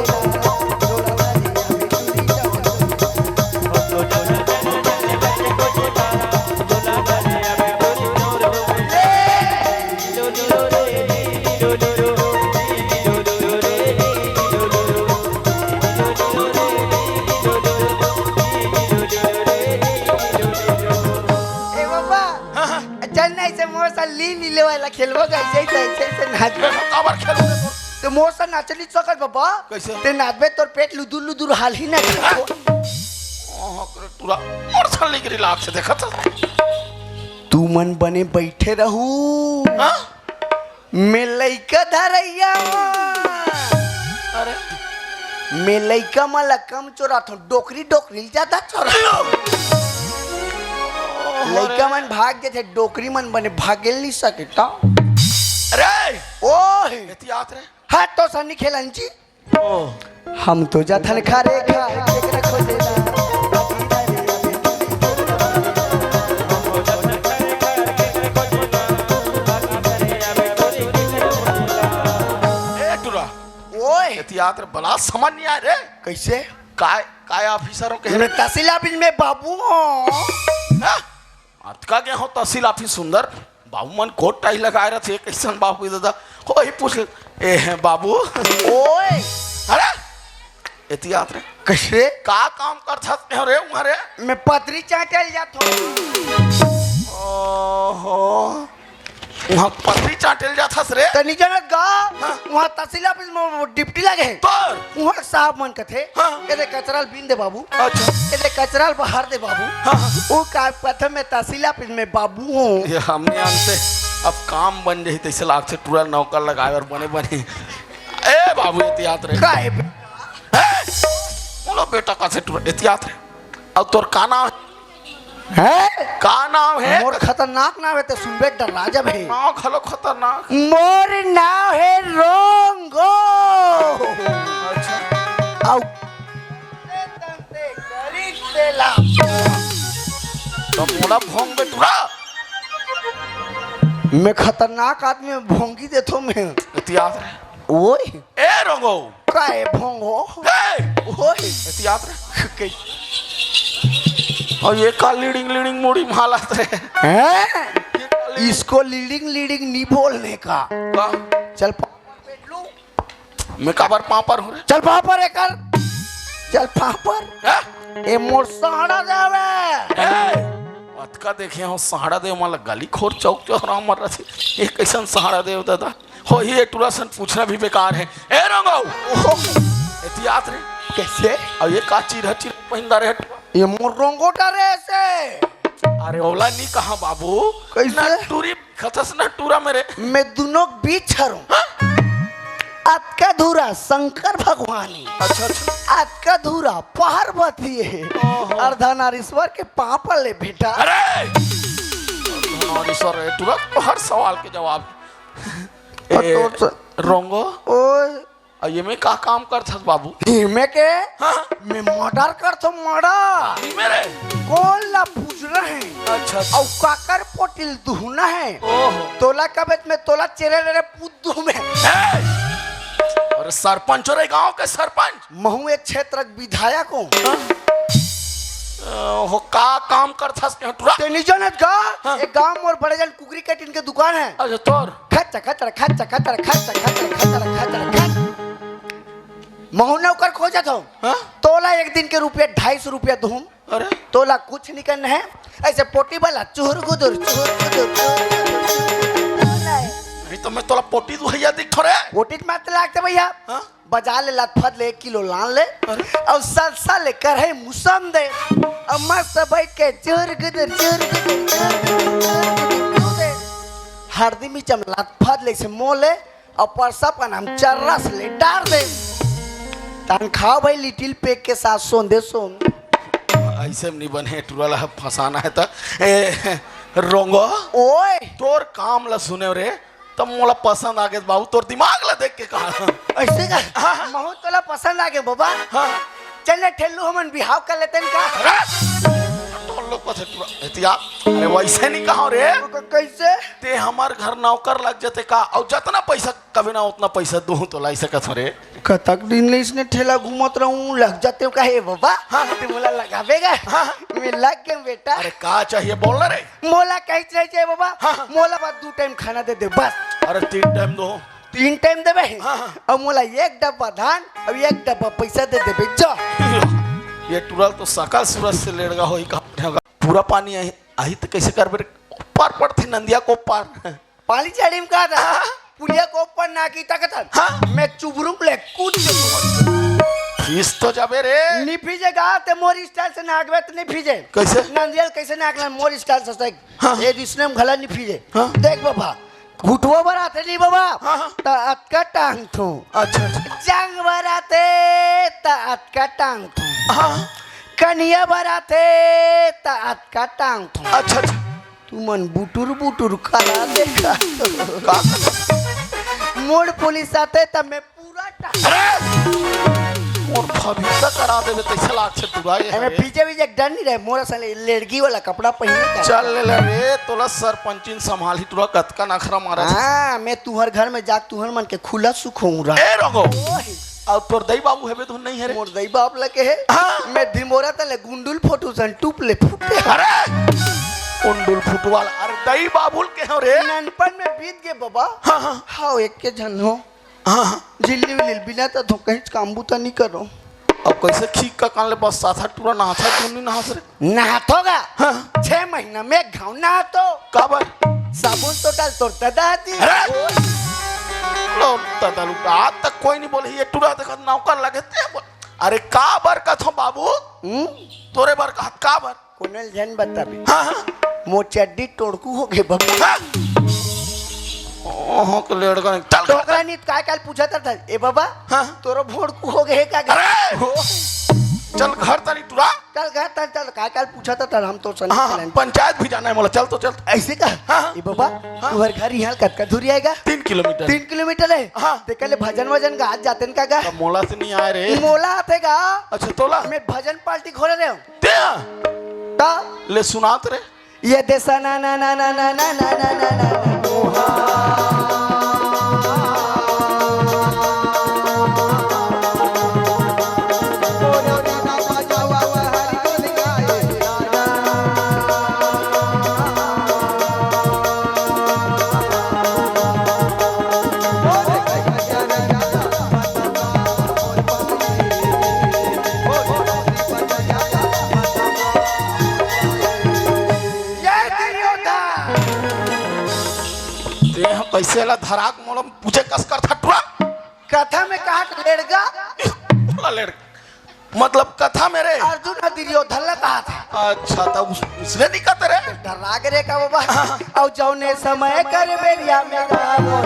ए बाबा, हाँ, हाँ। अच्छा नहीं से मोर सा ली नी लेवाला खेलबो कैसे, ऐसे, ऐसे, ऐसे नाचबो। काबर खेलबो? ते मोर सा नाच नी सकत बाबा। कैसे? ते नाचबे तोर पेट लुदुर लुदुर हालही ना। ओहो, करे टूरा, मोर सा लिगरी लाग से देखत। तू मन बने बैठे रहू। हाँ? मैं लइका धरैया। अरे। मैं लइका मन ला कम चोराथों, डोकरी डोकरी ल जादा चोरा। लइका मन भाग जथे, डोकरी मन बने भागे ल नी सके त। अरे। ओए। एती आत रे। हाँ तो सन्नी खेलन जी। ओ। हम तो जाथन खा रे खा, केकरा खोजेला। ए टूरा। ओए। एती आत रे, बला समझ नहीं आए रे। कैसे? काय, काय officer हो कहे? मैं तहसील office में बाबू हूँ। हाँ? अतका गे हो तहसील office सुंदर। बाबू मन कोट टाई लगाए रथे, कैसन बाबू दादा? ओही पूछ ले। ए, हे बाबू। ओए। अरे, एती आत रे। कैसे? का काम करथस रे उहाँ रे? मैं पतरी चाटे ल जाथों। ओहो। उहाँ पतरी चाटे ल जाथस रे? तनी जनत गा, हाँ। उहाँ तहसील office में वो duty लगे हे। तोर? उहाँ साहब मन कथे, हाँ। एदे कचरा ल बीन दे बाबू। अच्छा। एदे कचरा ल बहार दे बाबू। हाँ, हाँ। वो का कथे मैं तहसील office में बाबू हूँ। ये हमने अंते अब काम बन जाही तैसे लागथे टूरा नौकर लगाए बर बने बने। ए बाबू एती आत रे। का हे बे? ए, बोलो बेटा का से टूरा एती आत रे। अब तोर का नाम हे? हैं? का नाम हे? मोर खतरनाक नाम हे, ते सुनबे डरा जबे। नाम घलो खतरनाक। मोर नाम हे रोंगो। अच्छा। अउ तो मोला भोंग बे टूरा। मैं खतरनाक आदमी, भोंगी देथों मैं। एती आत रे। ओए। ए रोंगो। का हे भोंगो? ए! ओए। एती आत रे। के- अउ ये का लीडिंग लीडिंग मुड़ी म हालत रे? हैं? इसको लीडिंग लीडिंग नहीं बोलने का। का? चल पा- मैं काबर पापर हूँ रे? चल पापर एकर। चल पापर। हैं? ए मोर सहाड़ा देवे। ए! अतका देखे हूँ सहाड़ा देव मन ला गली खोर चौक चौराहा मर रथे। ये कैसन सहाड़ा देव दादा? हो, ये टूरा सन पूछना भी बेकार हे। ए रंगो। ओहो। एती आत रे। कैसे? अउ ये का चीर ह चीर पहिंदा रे टूरा? ये मोर रोंगोटा रे ऐसे। अरे ओला नी कहा बाबू। कैसे? ना टूरी खतस ना टूरा मेरे। मैं दुनों बीच हरौं। हाँ? अतका धूरा शंकर भगवानी। अच्छा, अच्छा। अतका धूरा पार्वती हे। ओहो। अर्धनारीश्वर के पापा ले बेटा। अरे! अर्धनारीश्वर हे, टूरा तो हर सवाल के जवाब। पर ए, तोर से रोंगो। ओए। अउ ये में का काम करथस बाबू? ये में के? हाँ। मैं murder करथों, murder। मेरे? कोन ला पूजना हे? अच्छा, अच्छा। अउ काकर पोटिल दुहना हे? ओहो। तोला कबे त मैं तोला चेरे रे पूत दुहूँ मैं। ए! अरे सरपंच हो रे, गांव के सरपंच। महूँ एक क्षेत्र के विधायक हूँ। हाँ? अ, हो का काम करथस के टूरा? ते नी जानत गा? हाँ। एक गांव मोर बड़े जन कुकरी कटिन के दुकान हे। अच्छा, तोर? खच, खच, खच, खच, खच, खच, खच, खच। महूँ नौकर खोजत हूँ। हाँ? तोला एक दिन के रुपया ढाई सौ रुपया दूँ। अरे? तोला कुछ नहीं करना है। ऐसे पोटी वाला चुहुर गुदुर, चुहुर गुदुर, चुहुर गुदुर, चुहुर गुदुर। नहीं तो मैं तोला पोटी दुहैया दिखथों रे। पोटी मत लागते भैया। हाँ? बाजार ले लतफत ले एक किलो लान ले। अरे? अउ सलसा ले करहे मुसम दे। अउ मस्त बैठ के चुहुर गुदुर, चुहुर गुदुर, चुहुर गुदुर, चुहुर गुदुर, चुहुर गुदुर। हरदी मिचम लतफत ले से मो ले। अउ परसा पनाम चर्रस ले डार दे। तान खाओ भाई लिटिल पेक के साथ सोंधे सोंध। ऐसे में नहीं बने, टूरा ला फंसाना है त। ए, रोंगो। ओए। तोर काम ला सुने रे, त मोला पसंद आ गे बाबू, तोर दिमाग ला देख के कहा। ऐसे का? हाँ, हाँ। महूँ तोला पसंद आ गे बाबा। हाँ। चल ना ठेलू, हमन बिहाव कर लेते हैं का? अरे! तोर लोग पसंद टूरा, एहतियात। अरे वैसे नहीं कहा रे। क-, कैसे? ते हमार घर नौकर लग जाते का? अउ जतना पैसा कबे ना उतना पैसा दूँ तो लाई सकत हूँ रे। कतक दिन ले इसने ठेला घूमत रहूं, लग जाते हो काहे बाबा? हाँ। ते मोला लगावेगा? हाँ। मैं लग गया बेटा। अरे का चाहिए बोल ना रे। मोला कहीं चाहिए बाबा? हाँ, हाँ। मोला बस दू टाइम खाना दे दे बस। अरे तीन टाइम दो। तीन टाइम देबे? हाँ, हाँ। अब मोला एक डब्बा धान, अब एक डब्बा पैसा दे देबे, जा। ये टूरा ल तो सकल सूरत से लेड़गा होई का। पूरा पानी आही, आही तो कैसे करबे रे? पार पड़थे नंदिया के ओ पार। पाली चाड़ी में का था? हाँ। पुलिया के ओ पार ना की ताकत है। हाँ। मैं चुबरुम ले कूद के फीस तो जाबे रे। नहीं फीजेगा, ते मोर स्टाइल से नाकबे तो नहीं फीजे। कैसे? नंदिया ल कैसे नाकला मोर स्टाइल से सही। हाँ। ए, इसने हम घला नहीं फीजे। हाँ। देख बाबा, घुटवा बर आथे नहीं बाबा, हाँ, हाँ। त अतका टांगथों। अच्छा, अच्छा। जांग बर आथे त अतका टांगथों। हाँ। कनिहा बर आथे त अतका टांगथों। अच्छा, अच्छा। तुमन बुटुर बुटुर करा देखा। का? मोर पुलिस आथे त मैं पूरा टांग। अरे! मोर भविष्य करा देबे, तइसे लागथे टुरा ये एमे हरे। पीछे भी एक डर नहीं रहे, मोर असन लड़की वाला कपड़ा पहिने का। चल ले ले रे, तोला सरपंचिन संभालही टुरा, कतका नखरा मारा। हाँ, मैं तुहर घर में जाके तुहर मन के खुला सुखोऊं रहा। ए रोंगो, अउ तोर दई बाबू हेबे तो नहीं हरे? मोर दई बाप लगे है। हाँ। मैं धिमोरा तले गुंडुल फोटू सन टूप ले फूटे। अरे! गुंडुल फुटवाल, अरे दई बाबू ल के हो रे? ननपन में बीत गे बाबा। हाँ, हाँ। हाँ, एक के झन हो। हाँ, हाँ। झिल्ली विल्ली बिना त धो कहीं काम बूता नहीं करो। अब कैसे खींच का कान ले बस साथा टुरा नहाथा क्यों नहीं नहास रे? नहाथोगा। हाँ। छह महीना में एक घाव नहातो। काबर? साबुन तो डाल तोर तदा आती। अरे! लो, तदा लुटा, आज तक कोई नहीं बोले, ये टुरा देखत नौकर लगे ते बोल। अरे काबर कथो बाबू? हम्म? तोरे बर कहत काबर? कोने ल झन बताबे। हाँ, हाँ। मोर चड्डी टोड़कू हो गे बाबा। हाँ। ओहो, के लेड़का नहीं। चल घर टोकरा तक। नहीं, काय काल पूछा था, ए बाबा, हाँ। तोरो भोड़कू हो गे का? अरे! हो। चल घर तनी टुरा। चल घर तक चल, काय काल पूछा था, हम तो सन हाँ, हाँ, चलन। पंचायत भी जाना है मोला, चल तो चल। ऐसे का? हाँ, हाँ। ए बाबा, हाँ। तुम्हारे घर यहाँ कतका दूरी आएगा? तीन किलोमीटर। तीन किलोमीटर है? हाँ। ते कल भजन वजन गा, आज जाते न का गा? अब मोला से नहीं आए रे। मोला आते गा। अच्छा, तोला? मैं भजन पार्टी खोले रहे हूँ। तें? ता? ले सुनात रे। ये देसा ना ना ना ना ना ना ना ना ना ना ना। ये दुर्योधन। तें ह कइसे ला धराक मोला पूछे कस करथा टुरा? कथा में कहा लेड़गा? बोला लेड़गा। मतलब कथा में रे। अर्जुन ह दुर्योधन ला कहा था। अच्छा, त उस, उसने नहीं कहते रे। डरा के रे का बाबा। हाँ। अउ जौने समय कर बेरिया में गा मोर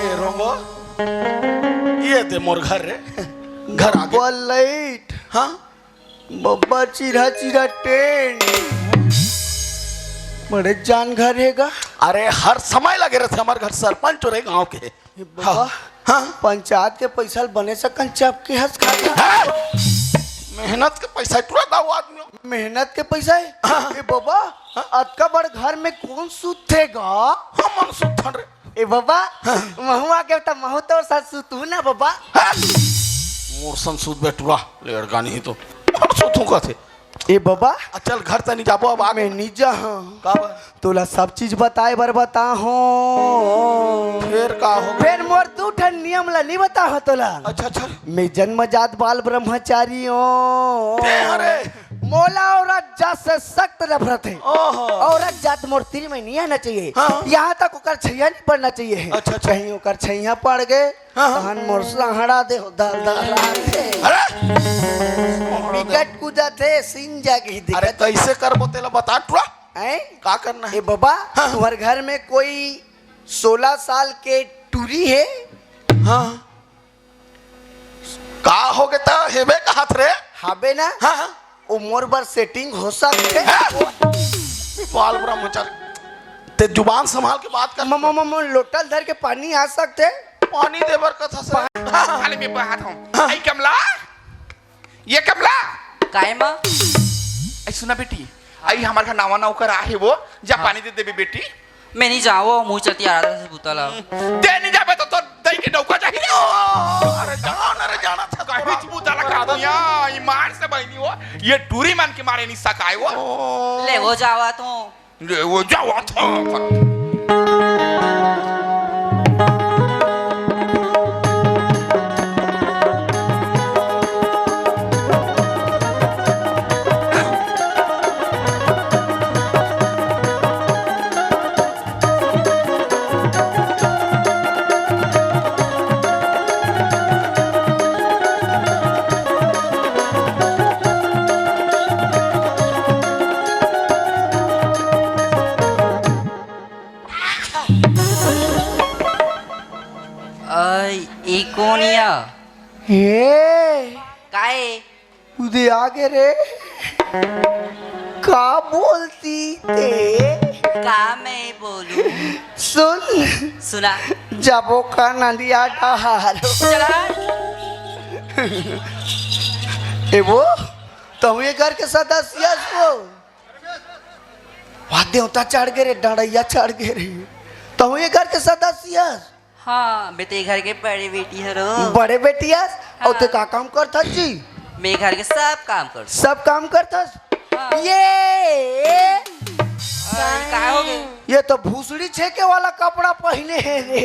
ए रोंगो, ये दे मोर घर रे, घर आगे। बल्लैट। हाँ? बब्बा चिरहा चिरहा टेंट। बड़े जान घर हे गा। अरे हर समय लगे रहते हमारे घर, सरपंच रहे गांव के। ए बब्बा, हाँ, हाँ। पंचायत के पैसा ल बने सकन चप के हंस खाता। हाँ? मेहनत के पैसा टुरा दाऊ आदमी हो। मेहनत के पैसा हे? हाँ। ए बब्बा, हाँ? अतका बड़ घर में कौन सुते गा? हमन सुतन रे। ए बब्बा, हाँ। महू आके त महू तोर साथ सुतू ना बब्बा। हाँ? मोर सन सुत बे टुरा, लेड़का नहीं तो। मोर सुतू कथे। ए बबा, आ, चल घर तनी जाबो अब आगे। मैं नी जाहूं। काबर? तोला सब चीज बताए बर बताहूं। फेर का हो? फेर मोर दू ठन नियम ला नी बताहूं तोला। अच्छा, अच्छा। मैं जन्मजात बाल ब्रह्मचारी हूं। ते हरे। मोला औरत जात से सख्त नफरत हे। ओहो। औरत जात मोर तीर में नी आना चाहिए। हाँ। यहाँ तक ओकर छैया नी पड़ना चाहिए। अच्छा, अच्छा। कहीं ओकर छैया पड़ गे, हाँ, हाँ। तहन मोर सहारा दे हो, दा, दा, दा, दे। अरे! बिकट कूदत हे, सिंग जाके ही अरे, दिखत। कैसे करबो तेला बता टुरा? हैं? का करना हे? ए बबा, हाँ। तुम्हर घर में कोई सोलह साल के टूरी हे? हाँ। का हो गे त हेबे कहत रे? हाबे ना? हाँ, हाँ। ओ मोर बर setting हो सकथे? हैं? बाल ब्रह्मचारी, ते जुबान संभाल के बात कर। म-, म-, म-, म-, लोटा ल धर के पानी आ सकथे? पानी देबर कथा से। पा-, खाली मैं बात हूँ। हाँ। आई कमला, ये कमला। काय माँ? आई सुना बेटी, आई हमारे घर नवा नौकर आहे वो, जा हाँ। पानी दे देबे बेटी। मैं नहीं जाऊँ, वो मुँह चलती आराधना से बुता ला। ते नहीं जाबे तो, तो दई के डौका जाही रे। अरे जाओ ना रे, जाना था। कहीं भी बुता ला का दुनिया, ईमान से बहनी हो, ये टूरी मन के मारे नहीं सकाए वो। ओ। ले वो जावा तो। ले वो जावा था। अय, ई कोन या? हे, काय? उदे आगे रे। का बोलती ते? का मैं बोलूं? सुन। सुना। जाबो का नदिया डहार। चला। ए वो, तहूँ ये घर के सदस्य हस वो? वाह, देवता चढ़ गे रे, डंडैया चढ़ गे रे। तहूँ ये घर के सदस्य हस? हाँ, मैं तो ये घर के बड़े बेटी हरो। बड़े बेटी हस? अउ ते हाँ। का काम करथस जी? मैं घर के सब काम कर। सब काम करथस? हाँ। ये अरे, का हो गे? ये तो भूसड़ी छेके वाला कपड़ा पहिने हे रे।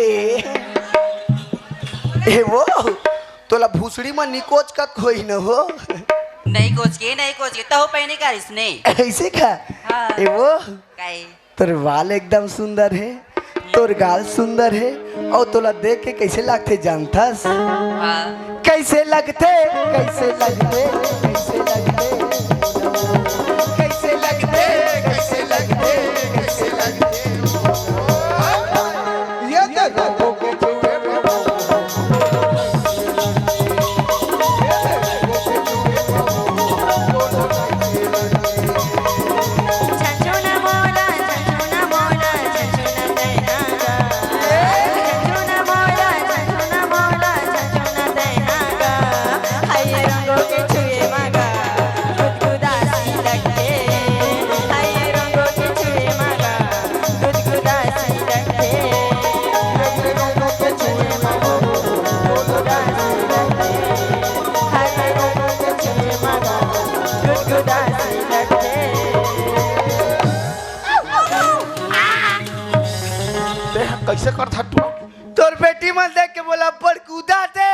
ए वो, तोला भूसड़ी म निकोच कत होई न हो। नहीं कोच के, नहीं कोच के, तहूँ पहिने का रिस नहीं। ऐसे का? हाँ। ए वो, काहे? तोर बाल एकदम सुंदर हे, तोर गाल सुंदर हे, अउ तोला देख के कइसे लगथे जानथस? हाँ। कइसे लगथे, कइसे लगथे, कइसे लगथे, कइसे लगथे, कइसे लगथे, कइसे लगथे। ये देखो। तें कइसे करथस टुरा? तोर बेटी मन देख के मोला बड़कुदा दे।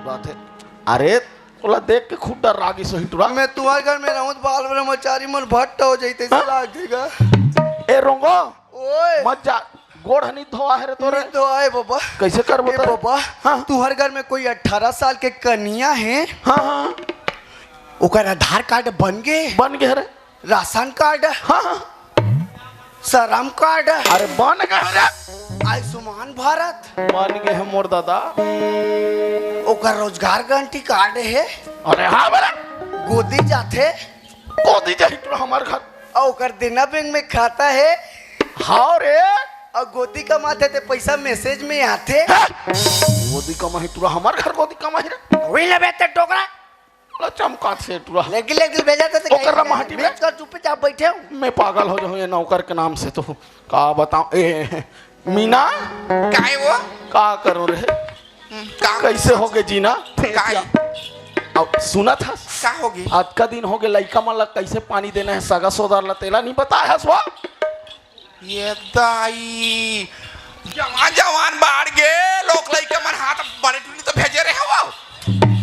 बात हे। अरे, तोला देख के खुद डर्रा गिस होही टुरा। मैं तुंहर घर में रहूं त बाल ब्रह्मचारी मन भट्ट हो जइते, हाँ? लागथे गा। ए रोंगो, ओए। मत जा, गोड़ हनी धोआ हे रे तोरे। नहीं धोआ हे बाबा। कइसे करबो ए तोरे? बाबा, हाँ। तुंहर घर में कोई अठारह साल के कनिया हे? हाँ, हाँ। ओकर आधार कार्ड बन गे? बन गे रे। Ration card? हाँ, हाँ। श्रम कार्ड? अरे बन गे रे। आयुष्मान भारत? बन गे हे मोर दादा। ओकर रोजगार गारंटी कार्ड हे? अरे हाँ बे रे। गोदी जाथे? गोदी जाही टुरा हमर घर। अउ ओकर देना बैंक में खाता हे? हाँ रे। अउ गोदी कमाथे ते पइसा मैसेज में आथे? हाँ। गोदी कमाही टुरा हमर घर, गोदी कमाही रे। वही लेबे ते डोकरा। ला चमकाथे टुरा। लेकिन, लेकिन भेजा तो ओकर ला माटी में। बेच कर चुपचाप बैठे हो। मैं पागल हो जाऊं ये नौकर के नाम से तो। का बताऊं? ए, मीना। काय वो? का करूं रे? हम्म, का? कइसे होगे जीना? काय? अब सुनथस? का होगे? अतका दिन होगे, लइका मन ला कइसे पानी देना हे, सगा सोदर ला, तेला नहीं बताय हस वो? ये दाई, जवान जवान बाढ़ गे, लोग लइका मन हाथ बड़े टुरी तो भेजे रहे वो।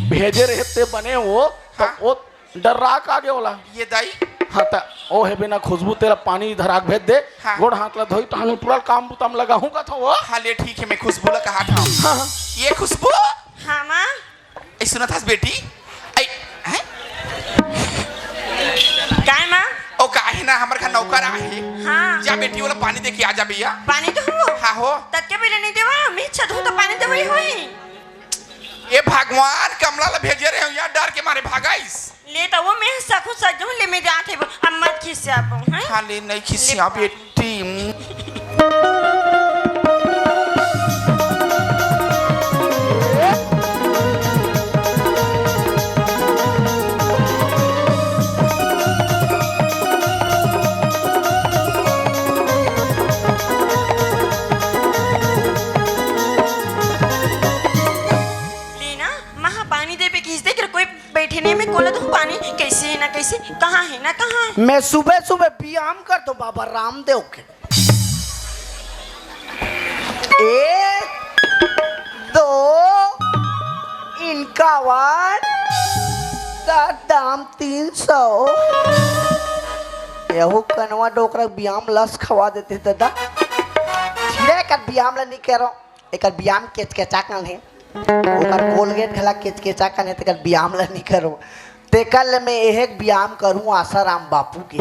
भेजे रहे ते बने वो, त हाँ। वो डर्रा के आगे ओला। ये दाई। हाँ, त ओ हे बिना खुशबू तेला पानी धरा के भेज दे, हाँ। गोड़ हाथ ला धोई, तहान टुरा ल काम बुता म लगाहूं कथों वो। हाँ, ले ठीक हे, मैं खुशबू ला कहाथों। हाँ, हाँ। ये खुशबू। हाँ, माँ। ए, सुनथस बेटी? ए, हैं? काय माँ? ओ, का हे ना, हमर घर नौकर आहे। हाँ। जा बेटी, ओला पानी दे के आ जा भैया। पानी तो हो। हाँ हो। तब के पहले नहीं देवा, मैं इच्छा दूँ तो पानी देवई होई। ए भगवान, कमला ला भेजे रहे हो यार, डर के मारे भागाइस। ले तो वो मैं सकूं सजूं, ले मैं जात हे वो, अब मत खिसिया पाऊं, हैं? हाँ, ले नहीं खिसिया ले बेटी। लेना, महा पानी देबे किहिस, देख रे, कोई बैठे नहीं, मैं कोला दूं पानी, कैसे है ना कैसे, कहाँ है ना कहाँ। मैं सुबह सुबह व्यायाम कर दो बाबा रामदेव के। एक, दो, इनका वार, का दाम तीन सौ। यहू कनवा डोकरा व्यायाम लस खवा देते दादा। छिरे कर व्यायाम ला नहीं करो, एकर व्यायाम केचकेचा कन है। ओकर कोलगेट घला केचकेचा कन हे, तेकर बियाम ल नी करो। तेकर ले मैं एहे बियाम करूँ आसाराम बापू के।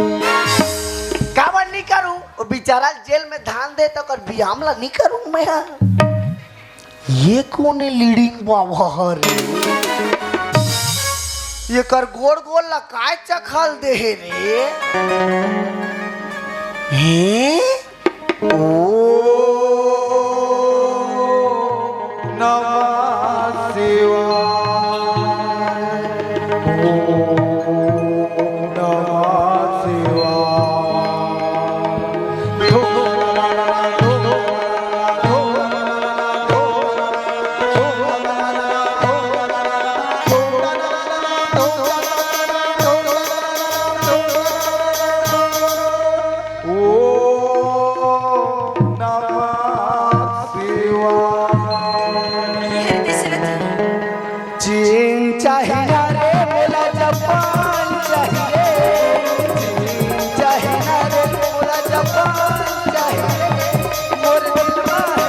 काबर नी करूं? वो बेचारा जेल में धान दे त ओकर बियाम ला नी करूं मैं हा? ये कोन ए लीडिंग बाबा हरे? एकर गोड़ गोड़ ला काय चखल दे हे रे? हैं? ओम नमः शिवाय। ओम नमः शिवाय। ओम नमः शिवाय। चिन चाहिना रे मोला जापान चाहिए, चिन चाहिना रे मोला जापान चाहिए, मोर दिल मा हे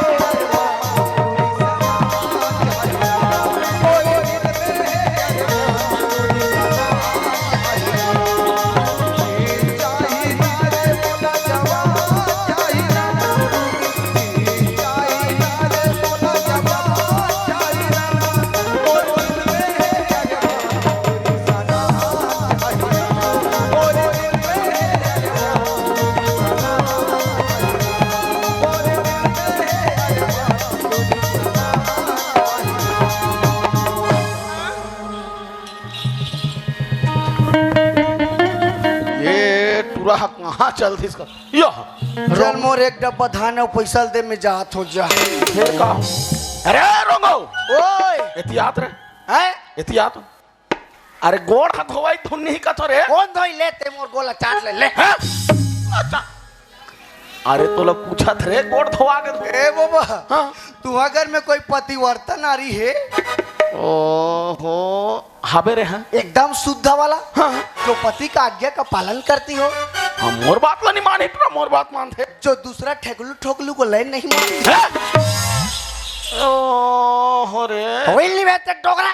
ये टूरा ह कहाँ चल दिस का? यो। चल मोर एक डब्बा धान अउ पैसा दे, मैं जात हो जा। फिर का? अरे रोंगो। ओए। एतियात रे। हैं? एतियात। अरे गोड़ हाथ धोवाई धुन नहीं का तो रे। कोन धोई ले ते मोर गोला चाट ले, ले। हैं? अच्छा। अरे तोला पूछत रे, गोड़ धोवा के धो। ए बाबा, हाँ। तू अगर में कोई पतिव्रता नारी हे? ओहो, हाबे रे, हाँ। एकदम शुद्ध वाला, हाँ। जो पति का आज्ञा का पालन करती हो। हाँ, मोर बात ला नहीं माने, पूरा मोर बात मानथे। जो दूसरा ठेकलू ठोकलू को लाइन नहीं मानती। हैं? ओहो रे। होइल नहीं बेहतर डोकरा।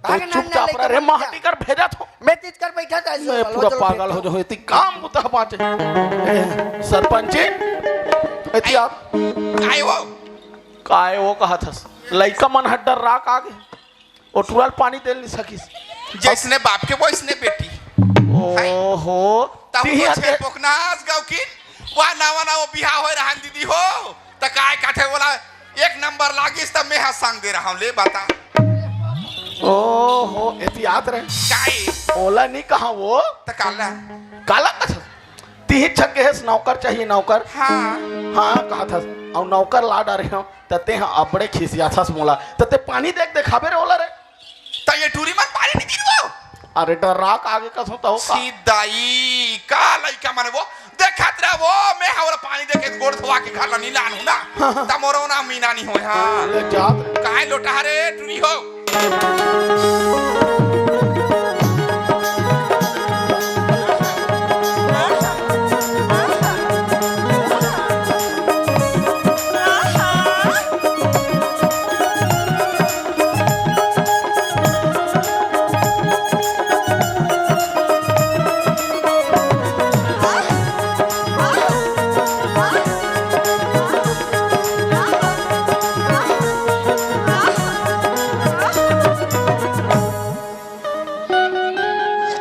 तो आगे नाम चुपचाप ले रह रे, के माटी कर भेजा थो। मैं तीज कर बैठा था, मैं पूरा पागल हो जाऊँ, इतनी काम बुता पाचे। ए, सरपंच जी, एतियात। काय वो? काय वो कहा थस? लइका मन ह डर्रा के आगे। ओ टूरा ल पानी दे नहीं सकिस। जैसने बाप के वैसने बेटी। ओहो। तब तिही वो हते। छेर पोकनास गाँव की, वह नवा नवा बिहाव होय रहन दीदी हो। त काय काथे बोला, एक नंबर लागिस त मैं हा संग दे रहा हूँ, ले बता। ओहो, एतियात रे। काई? ओला नहीं कहा वो। त काला? काला कथा। तिही छक गे हस, नौकर चाहिए, नौकर। हाँ। हाँ, कहा थस। अउ नौकर ला डारे हो, त ते हा अबड़े खिसिया थस मोला। त ते पानी देख देखाबे रे ओला रे। त ये टूरी मन पानी नहीं गिरबो। अरे डर्रा के आगे कसो तो का। सीधाई का लइका मने वो देखत रह वो, मैं हवला पानी देके गोड़ धोवा के घर ला नहीं लानू ना। त मोरो ना मीना नहीं होय, हाँ। ले जात रे। काय लोटा रे टूरी हो।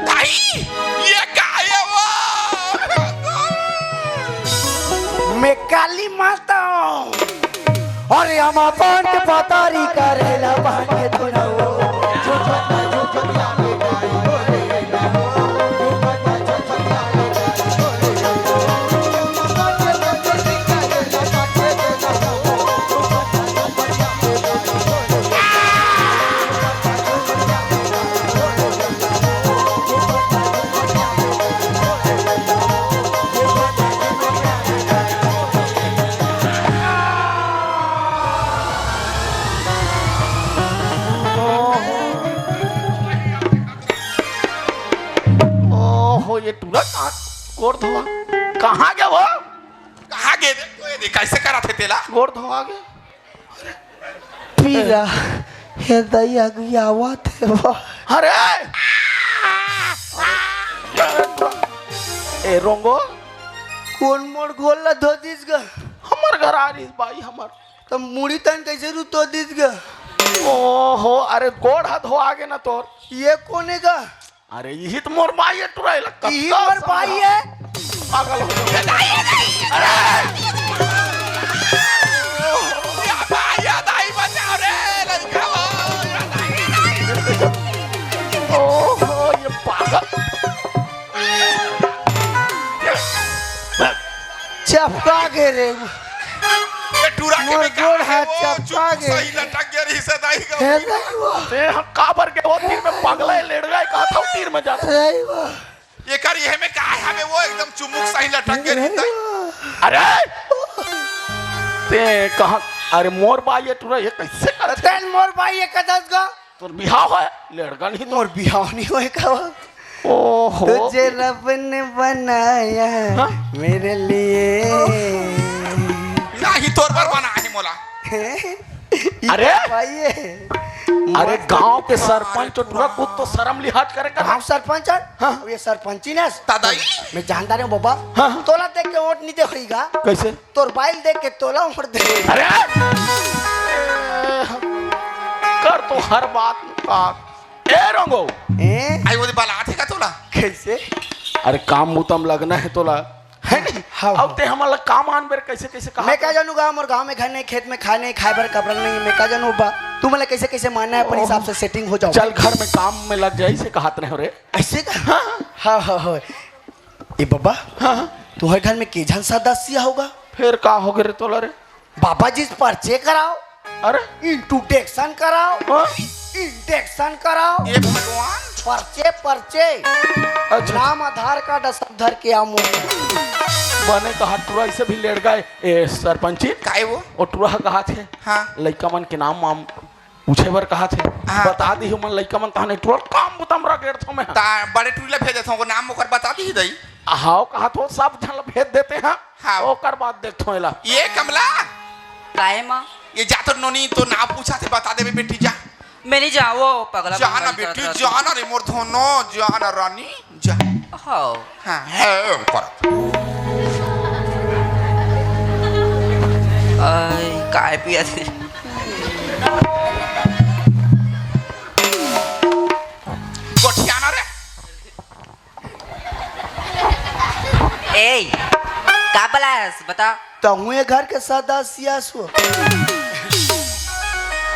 दाई, ये का हे वो? मैं काली माता हूँ। अरे हम अपन के पतारी करेला बांध के तू ना हो। ओहो, ये टूरा कहाँ? गोड़ धोवा। कहाँ गया वो? कहाँ गे दे? कोई नहीं, कैसे करा थे तेला? गोड़ धोवा गे। पीरा, हे दया गया आवत हे वो। अरे! ए, रोंगो, कोन मोर गोड़ ला धो दिस गा? हमर घर आ रहिस बाई हमर। त मुड़ी तन कइसे रुतो दिस गा? ओहो, अरे गोड़ हाथ हो आगे ना तोर। ये कोन हे गा? अरे इही त मोर बाई हे टुरा, एला इही कतका मोर बाई हे। पागल हो गया। अरे! या दाई, या दाई बचाओ रे, लड़का हो, या दाई। ओहो, ये पागल। चपका गे रे। ये टुरा के मोर भी गोड़ कहाँ हे हाथ वो? चपका चुप गे। सही लटक गया रही से दाई का। हे दाई वो। ते हम काबर के वो तीर में पगला हे, लेड़ गए, कहा था तीर में जाता। दाई वो। एकर ये में का हवे वो एकदम चुमुक सही लटक गया रही दाई। अरे! ते कहाँ, अरे मोर बाई हे टुरा, ये कइसे करत हे? तेन मोर बाई हे कदस गा। तोर बिहाव हे, लड़का नहीं तो। मोर बिहाव नहीं होय का वो? ओहो। तुझे रब ने बनाया हाँ? मेरे लिए। नहीं, तोर बर बना हे मोला। हैं? अरे? भाई ये। अरे, गांव के सरपंच टुरा, कुछ तो शर्म लिहाज करे कर। गांव सरपंच हे? हाँ। अब ये सरपंची ना। दादाई? मैं जानता नहीं हूँ बाबा। हाँ, हाँ। तोला देख के वोट नहीं दे होईगा। कइसे? तोर बाई ल देख के तोला उमर दे। अरे! कर तो हर बात का। ए रोंगो। ए? आई वो बलात हे का तोला? कइसे? अरे काम बुता म लगना हे तोला। हे नहीं? हाँ, अब हाँ। ते हमन ला काम आन बर कइसे, कइसे कहा? मैं का जानू गा, मोर गांव में घर नहीं, खेत में खाए नहीं, खाए बर कपड़ा नहीं, मैं का जानू बा। तू मोला कइसे, कइसे मानना हे, अपन ओहो। हिसाब से setting हो जाओ। चल घर में काम में लग जाए, इसे कहत नहीं हो रे। अइसे का? हाँ। हाँ, हाँ, हाँ। ए बाबा, हाँ, हाँ। तुहर घर में के झन सदस्य होगा? फेर का हो गे रे तोला रे? बाबा जी से परिचय कराओ। अरे? Introduction कराओ। हाँ? Introduction कराओ। ए भगवान। परिचय, परिचय। अच्छा। नाम आधार कार्ड सब धर के आओ मोर। बने कहा टुरा इसे भी लेड़ गए। ए सरपंची। काय वो? ओ टुरा कहा थे। हाँ। लइका मन के नाम वाम पूछे बर कहा थे, हाँ। बता दी हमन लइका मन तहने टोल काम बुता म रगेड़थों मैं। ता बड़े टुरी ला भेजत हों, नाम ओकर बता दी दई। हाव कहा थो, सब झन ला भेज देते हैं। हाँ। ओकर बाद देखथों एला। ये कमला। काहे माँ? ये जा तो नोनी तो नाम पूछा थे, बता देबे बेटी जा। मैं नहीं जाओ, पगला जा ना बेटी, जा ना रे मोर धोनो, जा ना रानी, जा। हाँ। हाँ, है, हम करत। आई, काय पिया थे? गोठियाना रे। ए, का बलास, बता। तहूँ ये घर के सदस्य हस हो?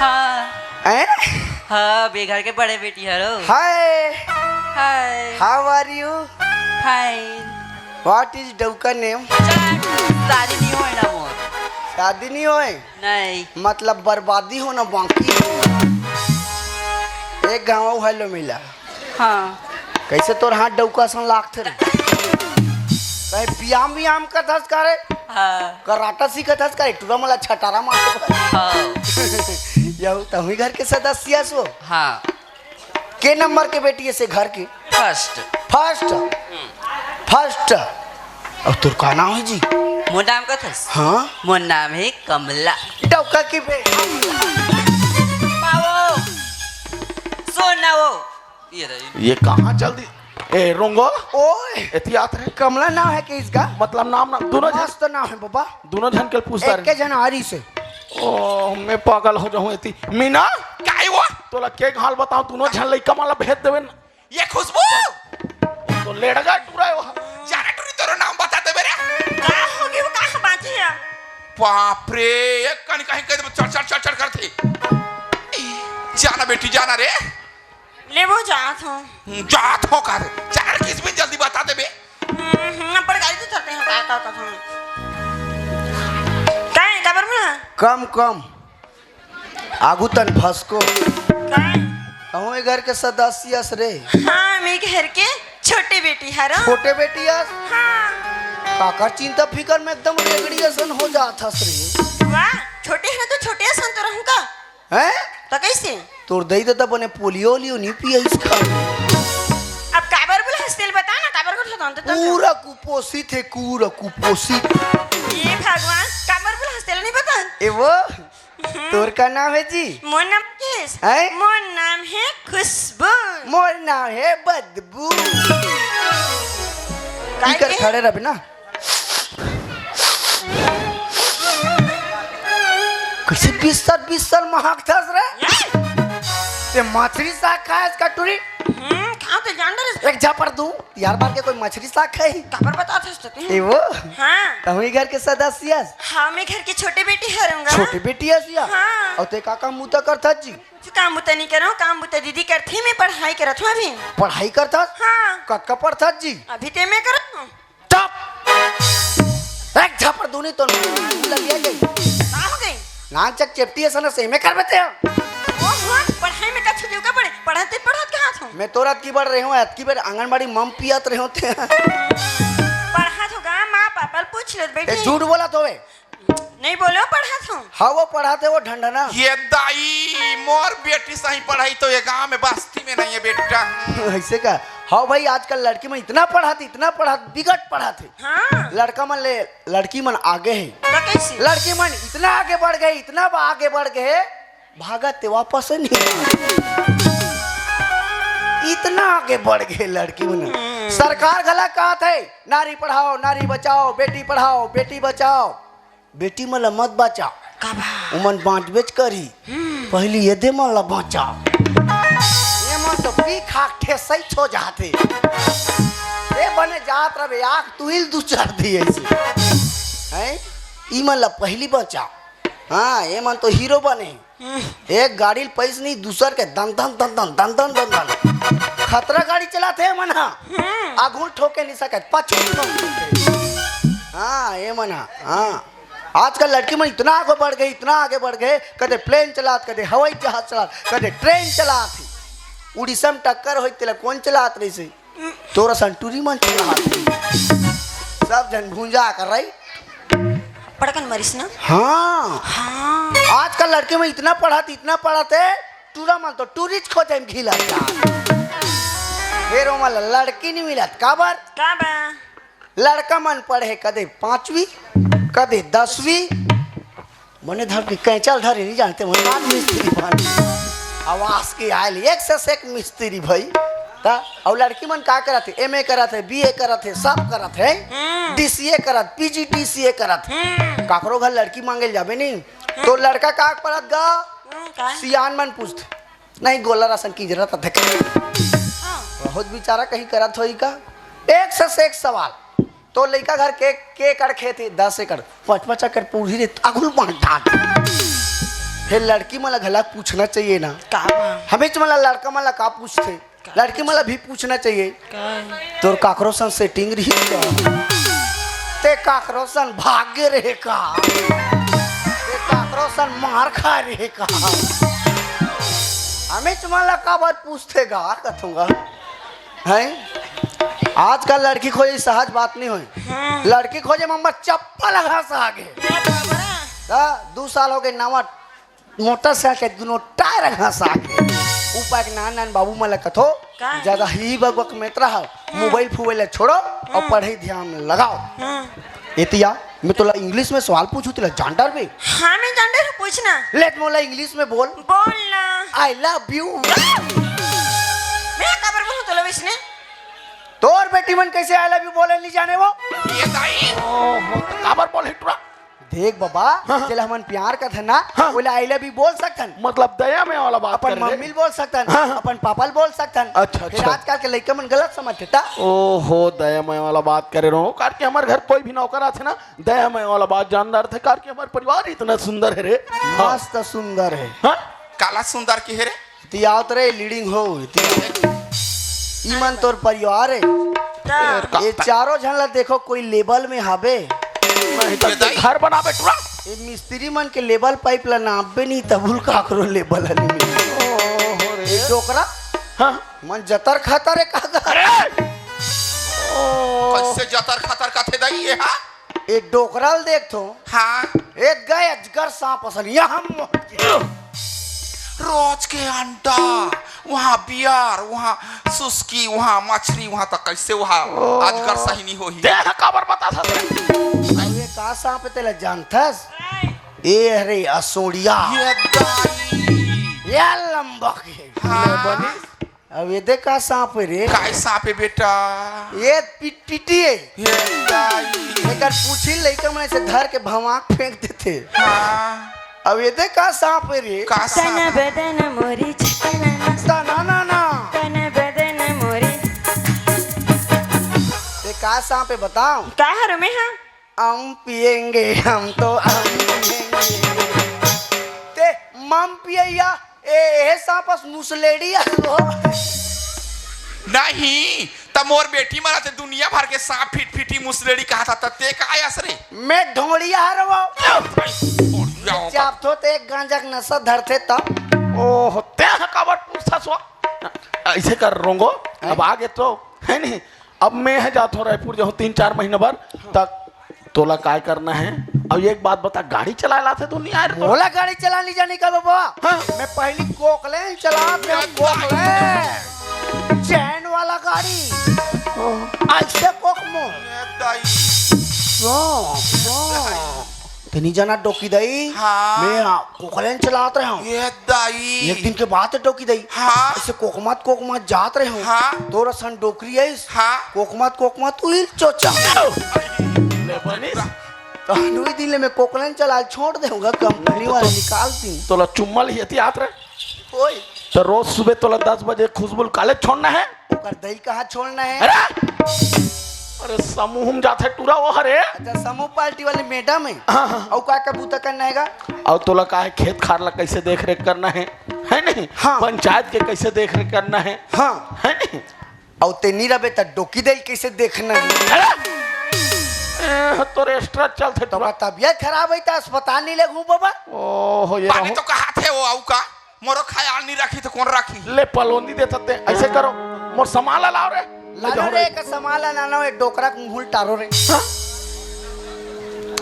हाँ। हैं? हाँ, बे घर के बड़े बेटी हरो। Hi। Hi। How are you? Fine। What is डौका name? शादी नहीं होय ना मोर। शादी नहीं होय? नहीं। मतलब बर्बादी होना बाकी। एक गाँव hello मिला। हाँ। कइसे तोर हाथ डौका सन लागथे रे? कहीं पियाम वियाम करथस का रे? हाँ। कराटा सीखथस का रे? टुरा मला छटारा मार। हाँ। यहू तहूँ घर के सदस्य हस हो? हाँ। के नंबर के बेटी हस घर के? First। First? First। अउ तोर का नाम हे जी? मोर नाम कथस? हाँ। मोर नाम हे कमला। डौका की बेटी। बाबू, सुन ना वो। ये रही। ये कहाँ चल दी? ए, रोंगो। ओए। एती आत रे। कमला नाम हे कि इसका? मतलब नाम ना, दोनों झन। मस्त नाम हे बाबा। दोनों झन के पूछता एक रे। के झन आ रही से। ओ, मैं पागल हो जाऊँ एती। मीना। काय वो? तोला के हाल बताओ, दोनों झन लइका मला भेज देवे न। ये खुशबू। तो लेड़गा टुरा हे वो। जाना टुरी तोरो नाम बता देबे रे। का होगे वो, का बात हे? बाप रे, एक कन कहीं कह दे, चढ़, चढ़, चढ़, चढ़ करथे। जाना बेटी, जाना रे। ले वो जात हों। हम्म, जात हों का रे? जाना रे, किस बिन जल्दी बता देबे। हम्म, हम्म, अपन गाड़ी तो चलते हैं, का, का, का, का। काहे, काबर में? कम, कम। आगू तन फसको। काहे? कहूँ ए घर के सदस्य अस रे। हाँ, मैं घर के छोटे बेटी हरो। छोटे बेटी अस? हाँ। काकर चिंता फिकर में एकदम रेगड़ी असन हो जात हस रे। वाह, छोटे हरो तो छोटे असन तो रहूँ का? हैं? त कइसे? तोर दई ददा बने पोलियो ओलियो नी पियाइस का? अब काबर बोला हस तेला बता ना, काबर कर होता तो पूरा कुपोषित हे, पूरा कुपोषित। ये भगवान, काबर बोला हस तेला नी बता? ए वो, हम्म। तोर का नाम हे जी? मोर नाम किस? हैं? मोर नाम हे खुशबू। मोर नाम हे बदबू। काहे इकर के? खड़े रहबे ना। कइसे बिस्तर बिस्तर महकथस रे? ते मछरी साग खायस का टूरी? हम्म, खाओ तो जान डरे। एक झापड़ दूं, यार बार के कोई मछरी साग खाही? काबर बताथस तो तू? ए वो? हाँ। तहूँ घर के सदस्य हस? हाँ, मैं घर के छोटे बेटी हरंगा। छोटे बेटी हस या? हाँ। अउ ते का काम बूता करथस जी? कुछ काम बूता नहीं करो, काम बूता दीदी करथे, मैं पढ़ाई करत हूँ अभी। पढ़ाई करथस? हाँ। कतका पढ़थस जी? अभी ते मैं करत हूँ। चुप! एक झापड़ दूनी तो लगिया गई। का हो गई? नाक चक चेपटी असन से में कर बेटे। ओहो, पढ़ाई में कछु देव का पड़े? पढ़त ते पढ़त कहाँ था? मैं तोर अतकी बड़ रहे हूँ, अतकी बड़ आंगनबाड़ी मम पियत रहे होते। पढ़त हो गा, माँ पापा ल पूछ लेत ए, बैठे। झूठ बोलत होवे। नहीं बोलो, पढ़त हूँ। हाँ, वो पढ़त हे, वो ढंढना। ये दाई, मोर बेटी सही पढ़ाई तो ये गांव में बस्ती में नहीं है बेटा। ऐसे का? हाँ भाई, आजकल लड़की मन इतना पढ़त, इतना पढ़त, बिगट पढ़त हे। हाँ। लड़का मन ले लड़की मन आगे हे। तो कैसे? लड़की मन इतना आगे बढ़ गए, इतना बा-, आगे बढ़ गए, भागत ते वापस नहीं। इतना आगे बढ़ गए लड़की मन। हम्म। सरकार घला कहत हे, नारी पढ़ाओ, नारी बचाओ, बेटी पढ़ाओ, बेटी बचाओ। बेटी मन ला मत बचा। काबर? उमन बांचबेच करही। हम्म। पहिली ये दे मन ला बचा। ये मन तो पी खा के ठेसई छो जाथे। ये बने जात रहे, आँख तुहिल दू चार दी ऐसे। हैं? ई मन ला पहिली बचा। हाँ, ये मन तो हीरो बने। हम्म। एक गाड़ी ल पैस नहीं, दूसर के दन दन दन दन, दन दन दन दन। खतरा गाड़ी चलाथे मन हा। हम्म। आगू ठोके नहीं सकत, पाछू ठोके। हाँ, ये मन हा। हाँ। आजकल लड़की मन इतना आगे बढ़ गए, इतना आगे बढ़ गए, कदे प्लेन चलात, कदे हवाई जहाज चलात, कदे ट्रेन चलात हे। उड़ीसा में टक्कर होई, तेला कौन चलात रहिसे? तोर असन टूरी मन चलात हे। सब झन भूंजा कर रही। पड़कन मरिस ना? हाँ। हाँ। आजकल लड़की मन इतना पढ़त, इतना पढ़त हे, टूरा मन तो टूरीच खोजे में घिलत जात। फेर ओमन ला लड़की नहीं मिलत, काबर? काबर? लड़का मन पढ़े कदे पांचवी, कदे दसवीं, मने धर के कैंचल धरे नहीं जानते, मने आज मिस्त्री बन। आवास के आयल एक से एक मिस्त्री भाई। ता, अउ लड़की मन का करत हे? एमए करत हे, बीए करत हे, सब करत हे। हम्म। डीसीए करत, पीजीडीसीए करत। हम्म। काकरो घर लड़की मांगे ल जाबे नहीं, तो लड़का का पढ़त गा? हम्म, का? सियान मन पूछत। नहीं, गोला रासन की जरूरत है। हाँ। बहुत बेचारा कहीं करत होई का? एक से एक सवाल। तो लइका घर के, के एकड़ खेत हे? दस एकड़। पाँच पाँच एकड़ पूरी रे, अगुल बांट डाल। फिर लड़की मन ला घला पूछना चाहिए ना। का बा? हमेच मन ला लड़का मन ला का पूछथे? का लड़की मन ला भी पूछना चाहिए। का? तोर काकरो सन सेटिंग रही का? ते काकरो सन भागे रहे का? ते काकरो सन मार खा रहे का? हमेच मन ला का बात पूछथे गा, कथूंगा। हैं? आजकल लड़की खोजे सहज बात नहीं होय। हाँ। लड़की खोजे मम्मा चप्पल घसा आगे। ता दू साल हो गए, नवा मोटरसाइकिल के दोनों टायर घसा आगे। ऊपर के नान नान बाबू मन ला कथो, का? ज्यादा ही बक बक मेतरा हो, मोबाइल फुबाइल ला छोड़ो और पढ़ाई ध्यान लगाओ। हाँ। एतिया, मैं तोला इंग्लिश में सवाल पूछू, तेला जान डारबे? हाँ, मैं जान डारहूँ, पूछना। ले, मोला इंग्लिश में बोल। बोल ना। I love you। मैं काबर बोलूँ तोला वैसने? तोर बेटी मन कैसे I love you बोले नहीं जाने वो? ये दाई। ओहो, तो काबर बोले टुरा? देख बाबा, हाँ, हाँ। जेला हमन प्यार करथन ना, हाँ। ओला I love you बोल सकथन। मतलब दया में वाला बात अपन करे रे। मम्मी ल बोल सकथन, हाँ, हाँ। अपन पापा ल बोल सकथन। अच्छा, फिर अच्छा। आजकल के लइका मन गलत समझथे ता। ओहो, दया में वाला बात करे रहो, काबर कि हमर घर कोई भी नौकर आथे ना, दया में वाला बात जान डारथे, काबर कि हमर परिवार इतना सुंदर है रे। हाँ। मस्त सुंदर है। हाँ? काला सुंदर की है रे? इति आवत रे, लीडिंग हो, इति। ई मन तोर परिवार है। ता। ये चारों झन ला देखो, कोई लेवल में हाबे? नहीं तो ये दाई। घर बनाबे टुरा। ये मिस्त्री मन के लेवल पाइप ला नापबे नहीं, तबुल काकरो लेवल हली मिले। ओहो रे। ये डोकरा? हाँ। मन जतर खतर है काका। अरे! ओ। कैसे जतर खतर कथे दाई ये, हाँ? ए डोकरा ल देखथो। हाँ। ए गए अजगर सांप असन, यहाँ मोट के। रोज के अंडा, वहाँ बियर, वहाँ सुस्की, वहाँ मछरी, वहाँ तक कैसे वहाँ ओ। अजगर सही नहीं होही। देख काबर बताथस। अरे का सांप तेला जानथस? ए हरे असोड़िया। ये दाई। या लंबा के। हाँ। ले बनी। अब ये दे का सांप हे रे? काय सांप हे बेटा? ये पिटपिटी हे। ये दाई। एकर पूछी लइका मन ऐसे धर के भवाक फेंक देथे। हाँ। अब ये दे का सांप हे रे? का सांप? तन बदन मोरी छटना। तना ना ना। तन बदन मोरी। ये का सांप हे बताओ? का हरो में हाँ? हम पिएंगे, हम तो हम पिएंगे। ते मम पियैया, ए, ए सांपस मुसलेड़ी आलो। नहीं, त मोर बेटी मन ते दुनिया भर के सांप फिटफिटी मुसलेड़ी कहा था, त ते का आयस रे? मैं ढोंड़िया हरवो। ढोंड़िया। चाप थो ते एक गांजा के नशा धरथे तब। ओह, ते ह काबर पूछथस वो? ऐसे कर रोंगो, अब आगे तो, है नहीं? अब मैं ह जात हो रायपुर, जाहूँ तीन चार महीना बर, तक तोला काय करना है? अब एक बात बता, गाड़ी चलाए ला थे तो नहीं आए रे तोला? मोला गाड़ी चलानी जानी का बाबा? हाँ। मैं पहली कोकलेन चलात रहे, कोकलेन। चैन वाला गाड़ी। हाँ। ऐसे कोकमो। ए दाई। हाँ, हाँ। तेनी जना डोकी दई। हाँ। मैं, आ, कोकलेन चलात रहे हूँ। ये दाई। एक दिन के बात है डोकी दई। हाँ। ऐसे कोकमत कोकमत जात रहे हूँ। हाँ। तोर असन डोकरी आइस। हाँ। कोकमत कोकमत उहिल चोचा। ले बनिस। तो अनुई दिन ले मैं कोकलेन चला छोड़ देहूँगा, कंपनी वाले निकाल दी। तोला चुम्मा लिहत आत रहे। ओए। तो रोज सुबह तोला दस बजे खुशबू काले छोड़ना है? ओकर दई कहाँ छोड़ना है? अरे! अरे समूह में जाथे टूरा वो हरे। अच्छा, समूह पार्टी वाली मैडम है। हाँ, हाँ। अउ का का बूता करना है गा? अउ तोला का है, खेत खार ला कैसे देख रेख करना है, है नहीं? हाँ। पंचायत के कैसे देख रेख करना है, हाँ। है नहीं? अउ ते नी रबे त डोकी दई कैसे देखना है? अरे! ए, तोर एक्स्ट्रा चलथे तो टूरा। का तबियत खराब है त अस्पताल नहीं ले घूम बाबा? ओहो, ये पानी रहो। तो कहा थे वो आऊ का? मोरो ख्याल नहीं रखी तो कौन रखी? ले पलोंदी देथस ते, ऐसे करो, मोर सामान ला लाओ रे। ले लानो जाओ रे, रे। का सामान ला लानो, एक डोकरा के मुंह टारो रे। हाँ?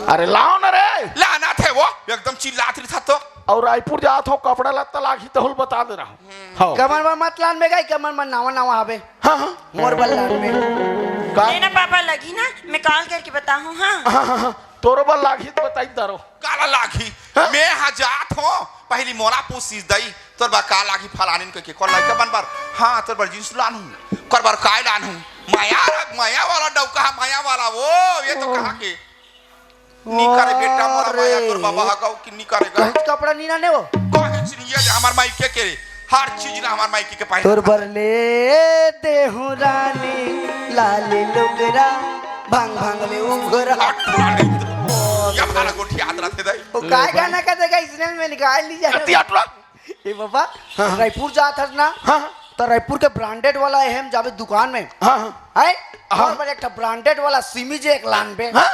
अरे लाओ ना रे। लाना थे वो, एकदम चिल्लात रही था तो। और रायपुर जात हो, कपड़ा लत्ता लागी तहुल बता दे रहा हूँ। हाँ। कमर में मत लान में गई, कमर में नावा नावा आवे। हाँ, हाँ। मोर बल लान में। का? नहीं ना पापा, लगी ना, मैं कॉल करके बताहूँ, हाँ। हाँ, हाँ, हाँ। तोरो बल लागी तो बताई दारो। काला लागी? हाँ? मैं हा जात हो, पहली मोला पूछिस दई, तोर बर का लागी फलानिन कहिके, कोन लइका मन बर? हाँ, तोर बर जींस लानहूँ, कोर बर काय लानहूँ? मया, मया वाला डौका हा, मया वाला, वो, ये तो ओ। कहाँ के? नी करे बेटा, मोर मया तोर अरे। बाबा हा गौ कि नी करेगा। कहीं कपड़ा नी लाने वो? कहीं से नहीं, ये हमार मायके के रे, हर चीज ला हमार मायके के पहन तोर बर ले देहूँ रानी, लाली लुगरा, भंग भंग ले उघरा। अटुआ नहीं तो। या भाला गोठी याद रखे दई। वो काय गाना का देगा, इसने में निकाल ली जाए। कति अटुआ? ए बाबा, हाँ, हाँ। रायपुर जात हस ना? हाँ, हाँ। तो रायपुर के ब्रांडेड वाला एहे में जाबे दुकान में। हाँ, हाँ। है? हाँ। और बड़े एक ठा ब्रांडेड वाला सिमी जे एक लान बे। हाँ।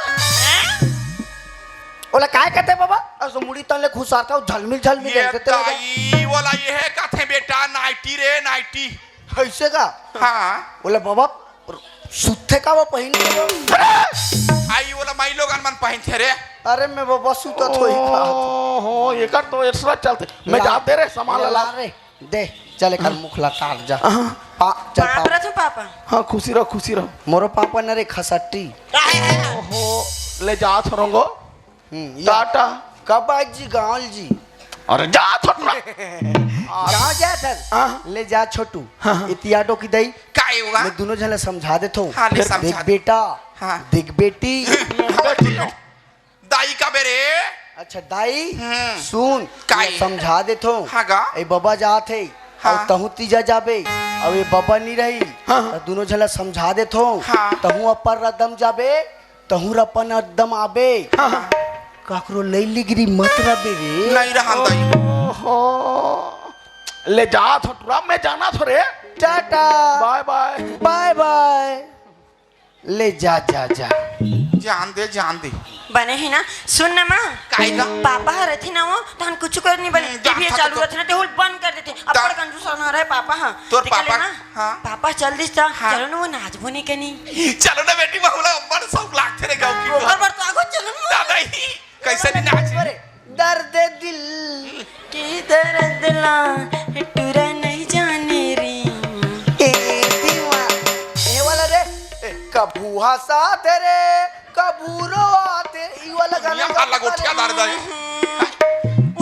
ओला काय कहते बाबा? असो मुड़ी तन ले खुसारता हूँ, झलमिल झलमिल ये कहते लगे। दाई, ओला ये है कहते बेटा, नाइटी रे, नाइटी। ऐसे का? हाँ। ओला बाबा, सुत्थे का वो पहिन के वो? अरे! आई ओला माई लोगन मन पहिनथे रे। अरे मैं वो बस सुतत होई का? ओहो, एकर तो एक्स्ट्रा चलथे। मैं ला, जाते रे, सामान ला ला ला। रे। दे, चल एकर हाँ। मुख ला तार जा। हाँ। पा-, चल पाँव पा-, परत हूँ पापा। हाँ, खुशी रहो, खुशी रहो। मोरो पापा न रे खसट्टी। ओहो, ले जात हो रंगो। हम्म, या। टाटा। कब आए जी गाँव जी? अरे जा छोटू। गाँव जा थन। हाँ। ले जा छोटू। हाँ, हाँ। इतिया डोकी दई। काय हुआ? मैं दोनों झन ला समझा देथो। हाँ, ले फिर समझा देख दे। बेटा, हाँ। देख बेटी। दाई का बेरे? अच्छा दाई, हम्म। सुन, काय? मैं समझा देथो। हाँ गा। ए बाबा जात हे, हाँ। अउ तहूँ तीजा जाबे, अउ ए बाबा नी रही, हाँ, हाँ। त दोनों झन ला समझा देथो। हाँ। तहूँ अपर रदम जाबे, तहूँ रपन एकदम आबे। हाँ, हाँ। काकरो लई लिगरी मत रबे रे। नहीं रहन दई। ओहो। ले जात हो टूरा, मैं जाना थो रे। टाटा। बाय बाय। बाय बाय। ले जा, जा, जा। जान दे, जान दे। बने ही ना, सुन ना माँ। काई गा? पापा ह रथे ना वो, तहन कुछ कर नहीं बने। हम्म, टीवी जान चालू था तो। रथे ना, ते हुल बंद कर देथे। अब्बड़ कंजूस रहना रहे पापा ह। तोर पापा? हाँ। पापा चल दिस त, हाँ। चलो ना वो नाचबो नहीं कनी। चलो ना बेटी, बहुला अब्बड़ शौक लागथे रे गाँव की। ओकर बर तो आगो चलो ना। दादा ही, कैसे नहीं नाच? अरे, दर्द दिल की दर्द ला टूरा नहीं जाने रे। ए दीवा, ए वाला रे, ए, कभू हंसाथे रे, कभू रोवाथे, ई वाला गाना यहाँ गा- लंगोटिया दार दाई।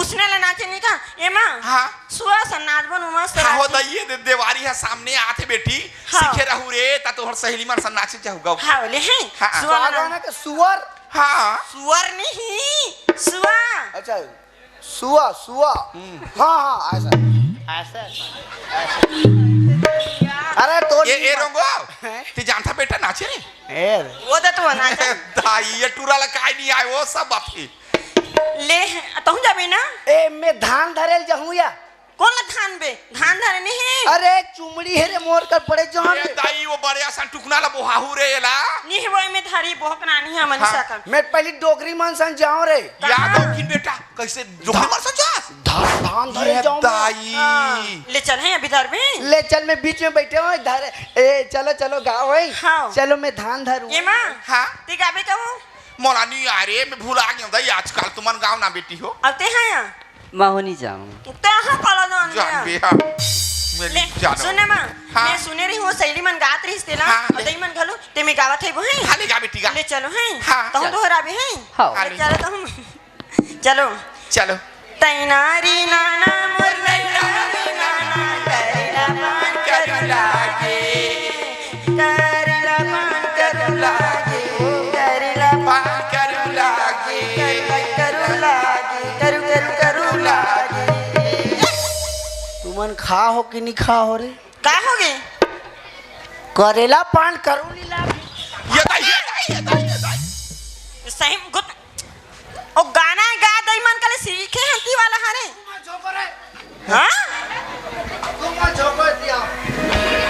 उसने ला नाचे नहीं का, ए माँ? हाँ। सुआ सन नाचबो न मस्त हाँ, हो नाचबो। दइए दे, देवारी ह सामने आथे बेटी। हाँ। सीखे रहू रे, त तोहर सहेली मन सन नाचे जाहू गऊ। हाँ, ले हैं। हाँ। सुआ का गाना। गाना के सुअर? हाँ। सुअर नहीं, सुआ। अच्छा, सुआ, सुआ। हम्म। हाँ, हाँ, ऐसा। ऐसा, ऐसा। अरे, तो ए, नहीं ए, मा- रोंगो, हैं? ते जानथा बेटा नाचे रे? ए रे। वो तो तू नाचे। दाई, ये टूरा ला काय नहीं आए, वो सब बात ही। ले, तहूँ जाबे ना? ए, मैं धान धरेल जाहूँ या? कौन ला धान बे? धान धरे नहीं है। अरे, चुमड़ी हे रे मोर कर पड़े जहाँ ए, बे। दाई, वो बड़े असन टुकना ला बोहाहू रे, एला। नहीं, वो में धारी बोहक नानी है, मन हाँ। सकल। मैं पहली डोकरी मन सन जाऊँ रे। कहाँ? याद हो कि बेटा, कैसे डोकरी मन सन जा? धान, धान धरे ये जाऊँ मैं। दाई। हाँ, ले चल, हैं, अभी धर में। ले चल, मैं बीच में बैठे हूँ, धरे। ए, चलो, चलो, गाओ, ओए। हाँ। चलो, मैं धान धरूँ। ये माँ, हाँ? ते गाबे कहूँ? मोला नहीं आ रे, मैं भुला गया दाई, आजकल तुमन गाओ ना बेटी हो। अब ते हैं यहाँ? महू नहीं जाऊँ। कहाँ काला जान जान लिया? बे, हाँ। मैं ले, नहीं जानो। सुन ना माँ, हाँ। मैं सुने रही हूँ, सहेली मन गात रहिस तेला, हाँ, और ले। दई मन घलो, ते में गावत है वो है। हाँ, ले गा बेटी, गा। ले चलो है। हाँ। तहूँ चल। दोहराबे है। हाँ। हाँ, ले ले। चलो तहूँ। चलो। चलो। तैनारी नाना मोर नैनारी नाना, करेला पान करू लागे। करेला पान करू लागे, करेला पान करू लागे, करू लागे, करू, करू, करू लागे। तुमन खा हो कि नहीं खा हो रे? का हो गे? करेला पान करू नहीं लागे। ये दाई, ये दाई, ये दाई, ये दाई। सही में गुत ओ गाना गा दई मन कले सीखे हंती वाला हरे। हाँ?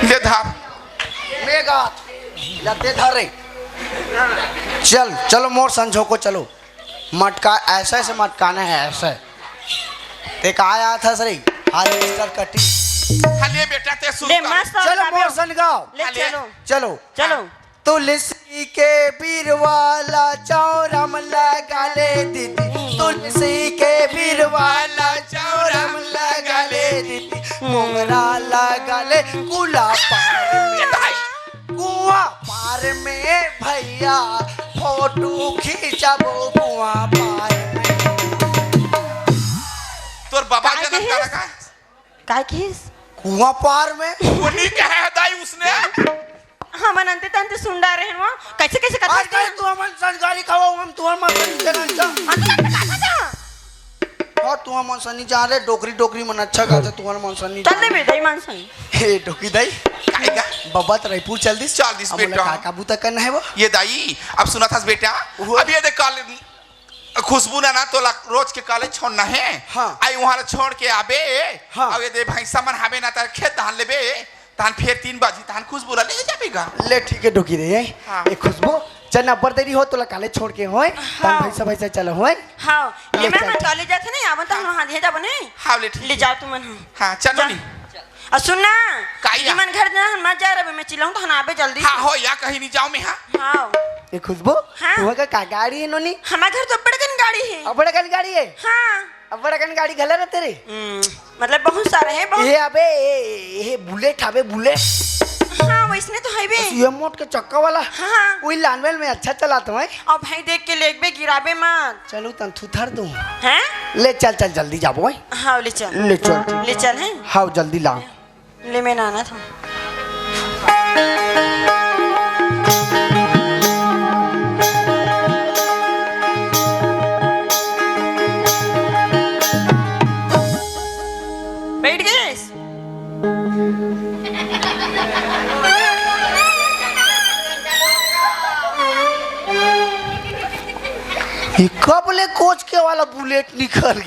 ले धार। मेगा। ले दे धार रे। चल, चलो मोर संझोको चलो। मटका ऐसे ऐसे मटकाना है, ऐसे। ते कहा आया था सर? Harvester cutting. हाँ, ले बेटा, ते शुरू ले कर। मस्त चलो, गाबे। मोर सन गाओ। ले हाँ, ले। चलो। चलो। चलो। हाँ। तुलसी के बिरवा ला चौरम लगा ले दीदी, तुलसी के बिरवा ला चौरम लगा ले दीदी, मोंगरा लगा ले कुला पार में, कुआं पार में भैया, फोटो खींचबो कुआं पार में। तोर बाबा काय जनम कहिस? करा का? काय किस? कुआं पार में। वो नहीं कहा है दाई उसने। हमन अंते तंते सुन डारे हन वो। कैसे, कैसे कथा आज करते कल हैं? तू हमन संस्कारी खावा, हम तुहर मन सनी देना जा। अंते तंते कथा जा। और तू हमन सनी जा रे, डोकरी, डोकरी मन अच्छा गाथे, तुहर मन सनी चल जा। दे बे, दाई मन सनी। हे डोकी दाई। काहेगा? बब्बा त रायपुर चल दिस। चल दिस अब मोला बेटा। का, का बूता करना है वो? ये दाई, अब सुना था बेटा। वो अब ये देख कल खुशबू ना, ना तोला रोज के कॉलेज छोड़ना है। हाँ। आई वहाँ ला छोड़ के आबे। हाँ। अब ये दे भैंसा मन हाबे ना तार खेत धान लेबे। तान फेर तीन बजी तान खुशबू ला ले जाबे गा। ले ठीक है डोकी रे। हाँ। ए खुशबू, चल ना अब्बड़ देरी हो तोला कॉलेज छोड़ के होए। तान हाँ। भैंसा भैंसा चल होए। हाँ। ले ले मैं चल। मैं कॉलेज जाथे नहीं, आवन त हम हाँ। वहाँ दिए जाबो नहीं। हाँ, ले ठीक ले है। जाओ तुमन हाँ। हाँ, चलो जा। नहीं। अउ सुन ना, काई दीदी आ? मन घर जा, हम मत जा रहे, मैं चिल्लाऊं तो हम आबे जल्दी। हाँ, हो या कहीं नहीं जाओ मैं, हाँ। हाँ। ए खुशबू, हाँ। तुहर का, का गाड़ी है नोनी? हमार घर तो अब्बड़ कन गाड़ी है। अब्बड़ कन गाड़ी है? हाँ। अब्बड़ कन गाड़ी घला रहते रे? हम्म, मतलब बहुत सारे हैं, बहुत। ये अबे, ए, ए, ए, बुलेट अबे, बुलेट। हाँ, वैसने तो है बे। बस ये मोट के चक्का वाला। हाँ, हाँ। वही लानवेल में अच्छा चलाता हूँ, हैं? अब भाई देख के लेगबे, गिराबे मत। चलो तन थुथर दूँ। हैं? ले चल, चल जल्दी जाबो, हैं? हाँ, ले चल। ले चल, ठीक। ले चल, हैं? हाँ, जल्दी ला। ले, मैं नाना था। बैठ गए? ये कब ले कोच के वाला बुलेट निकल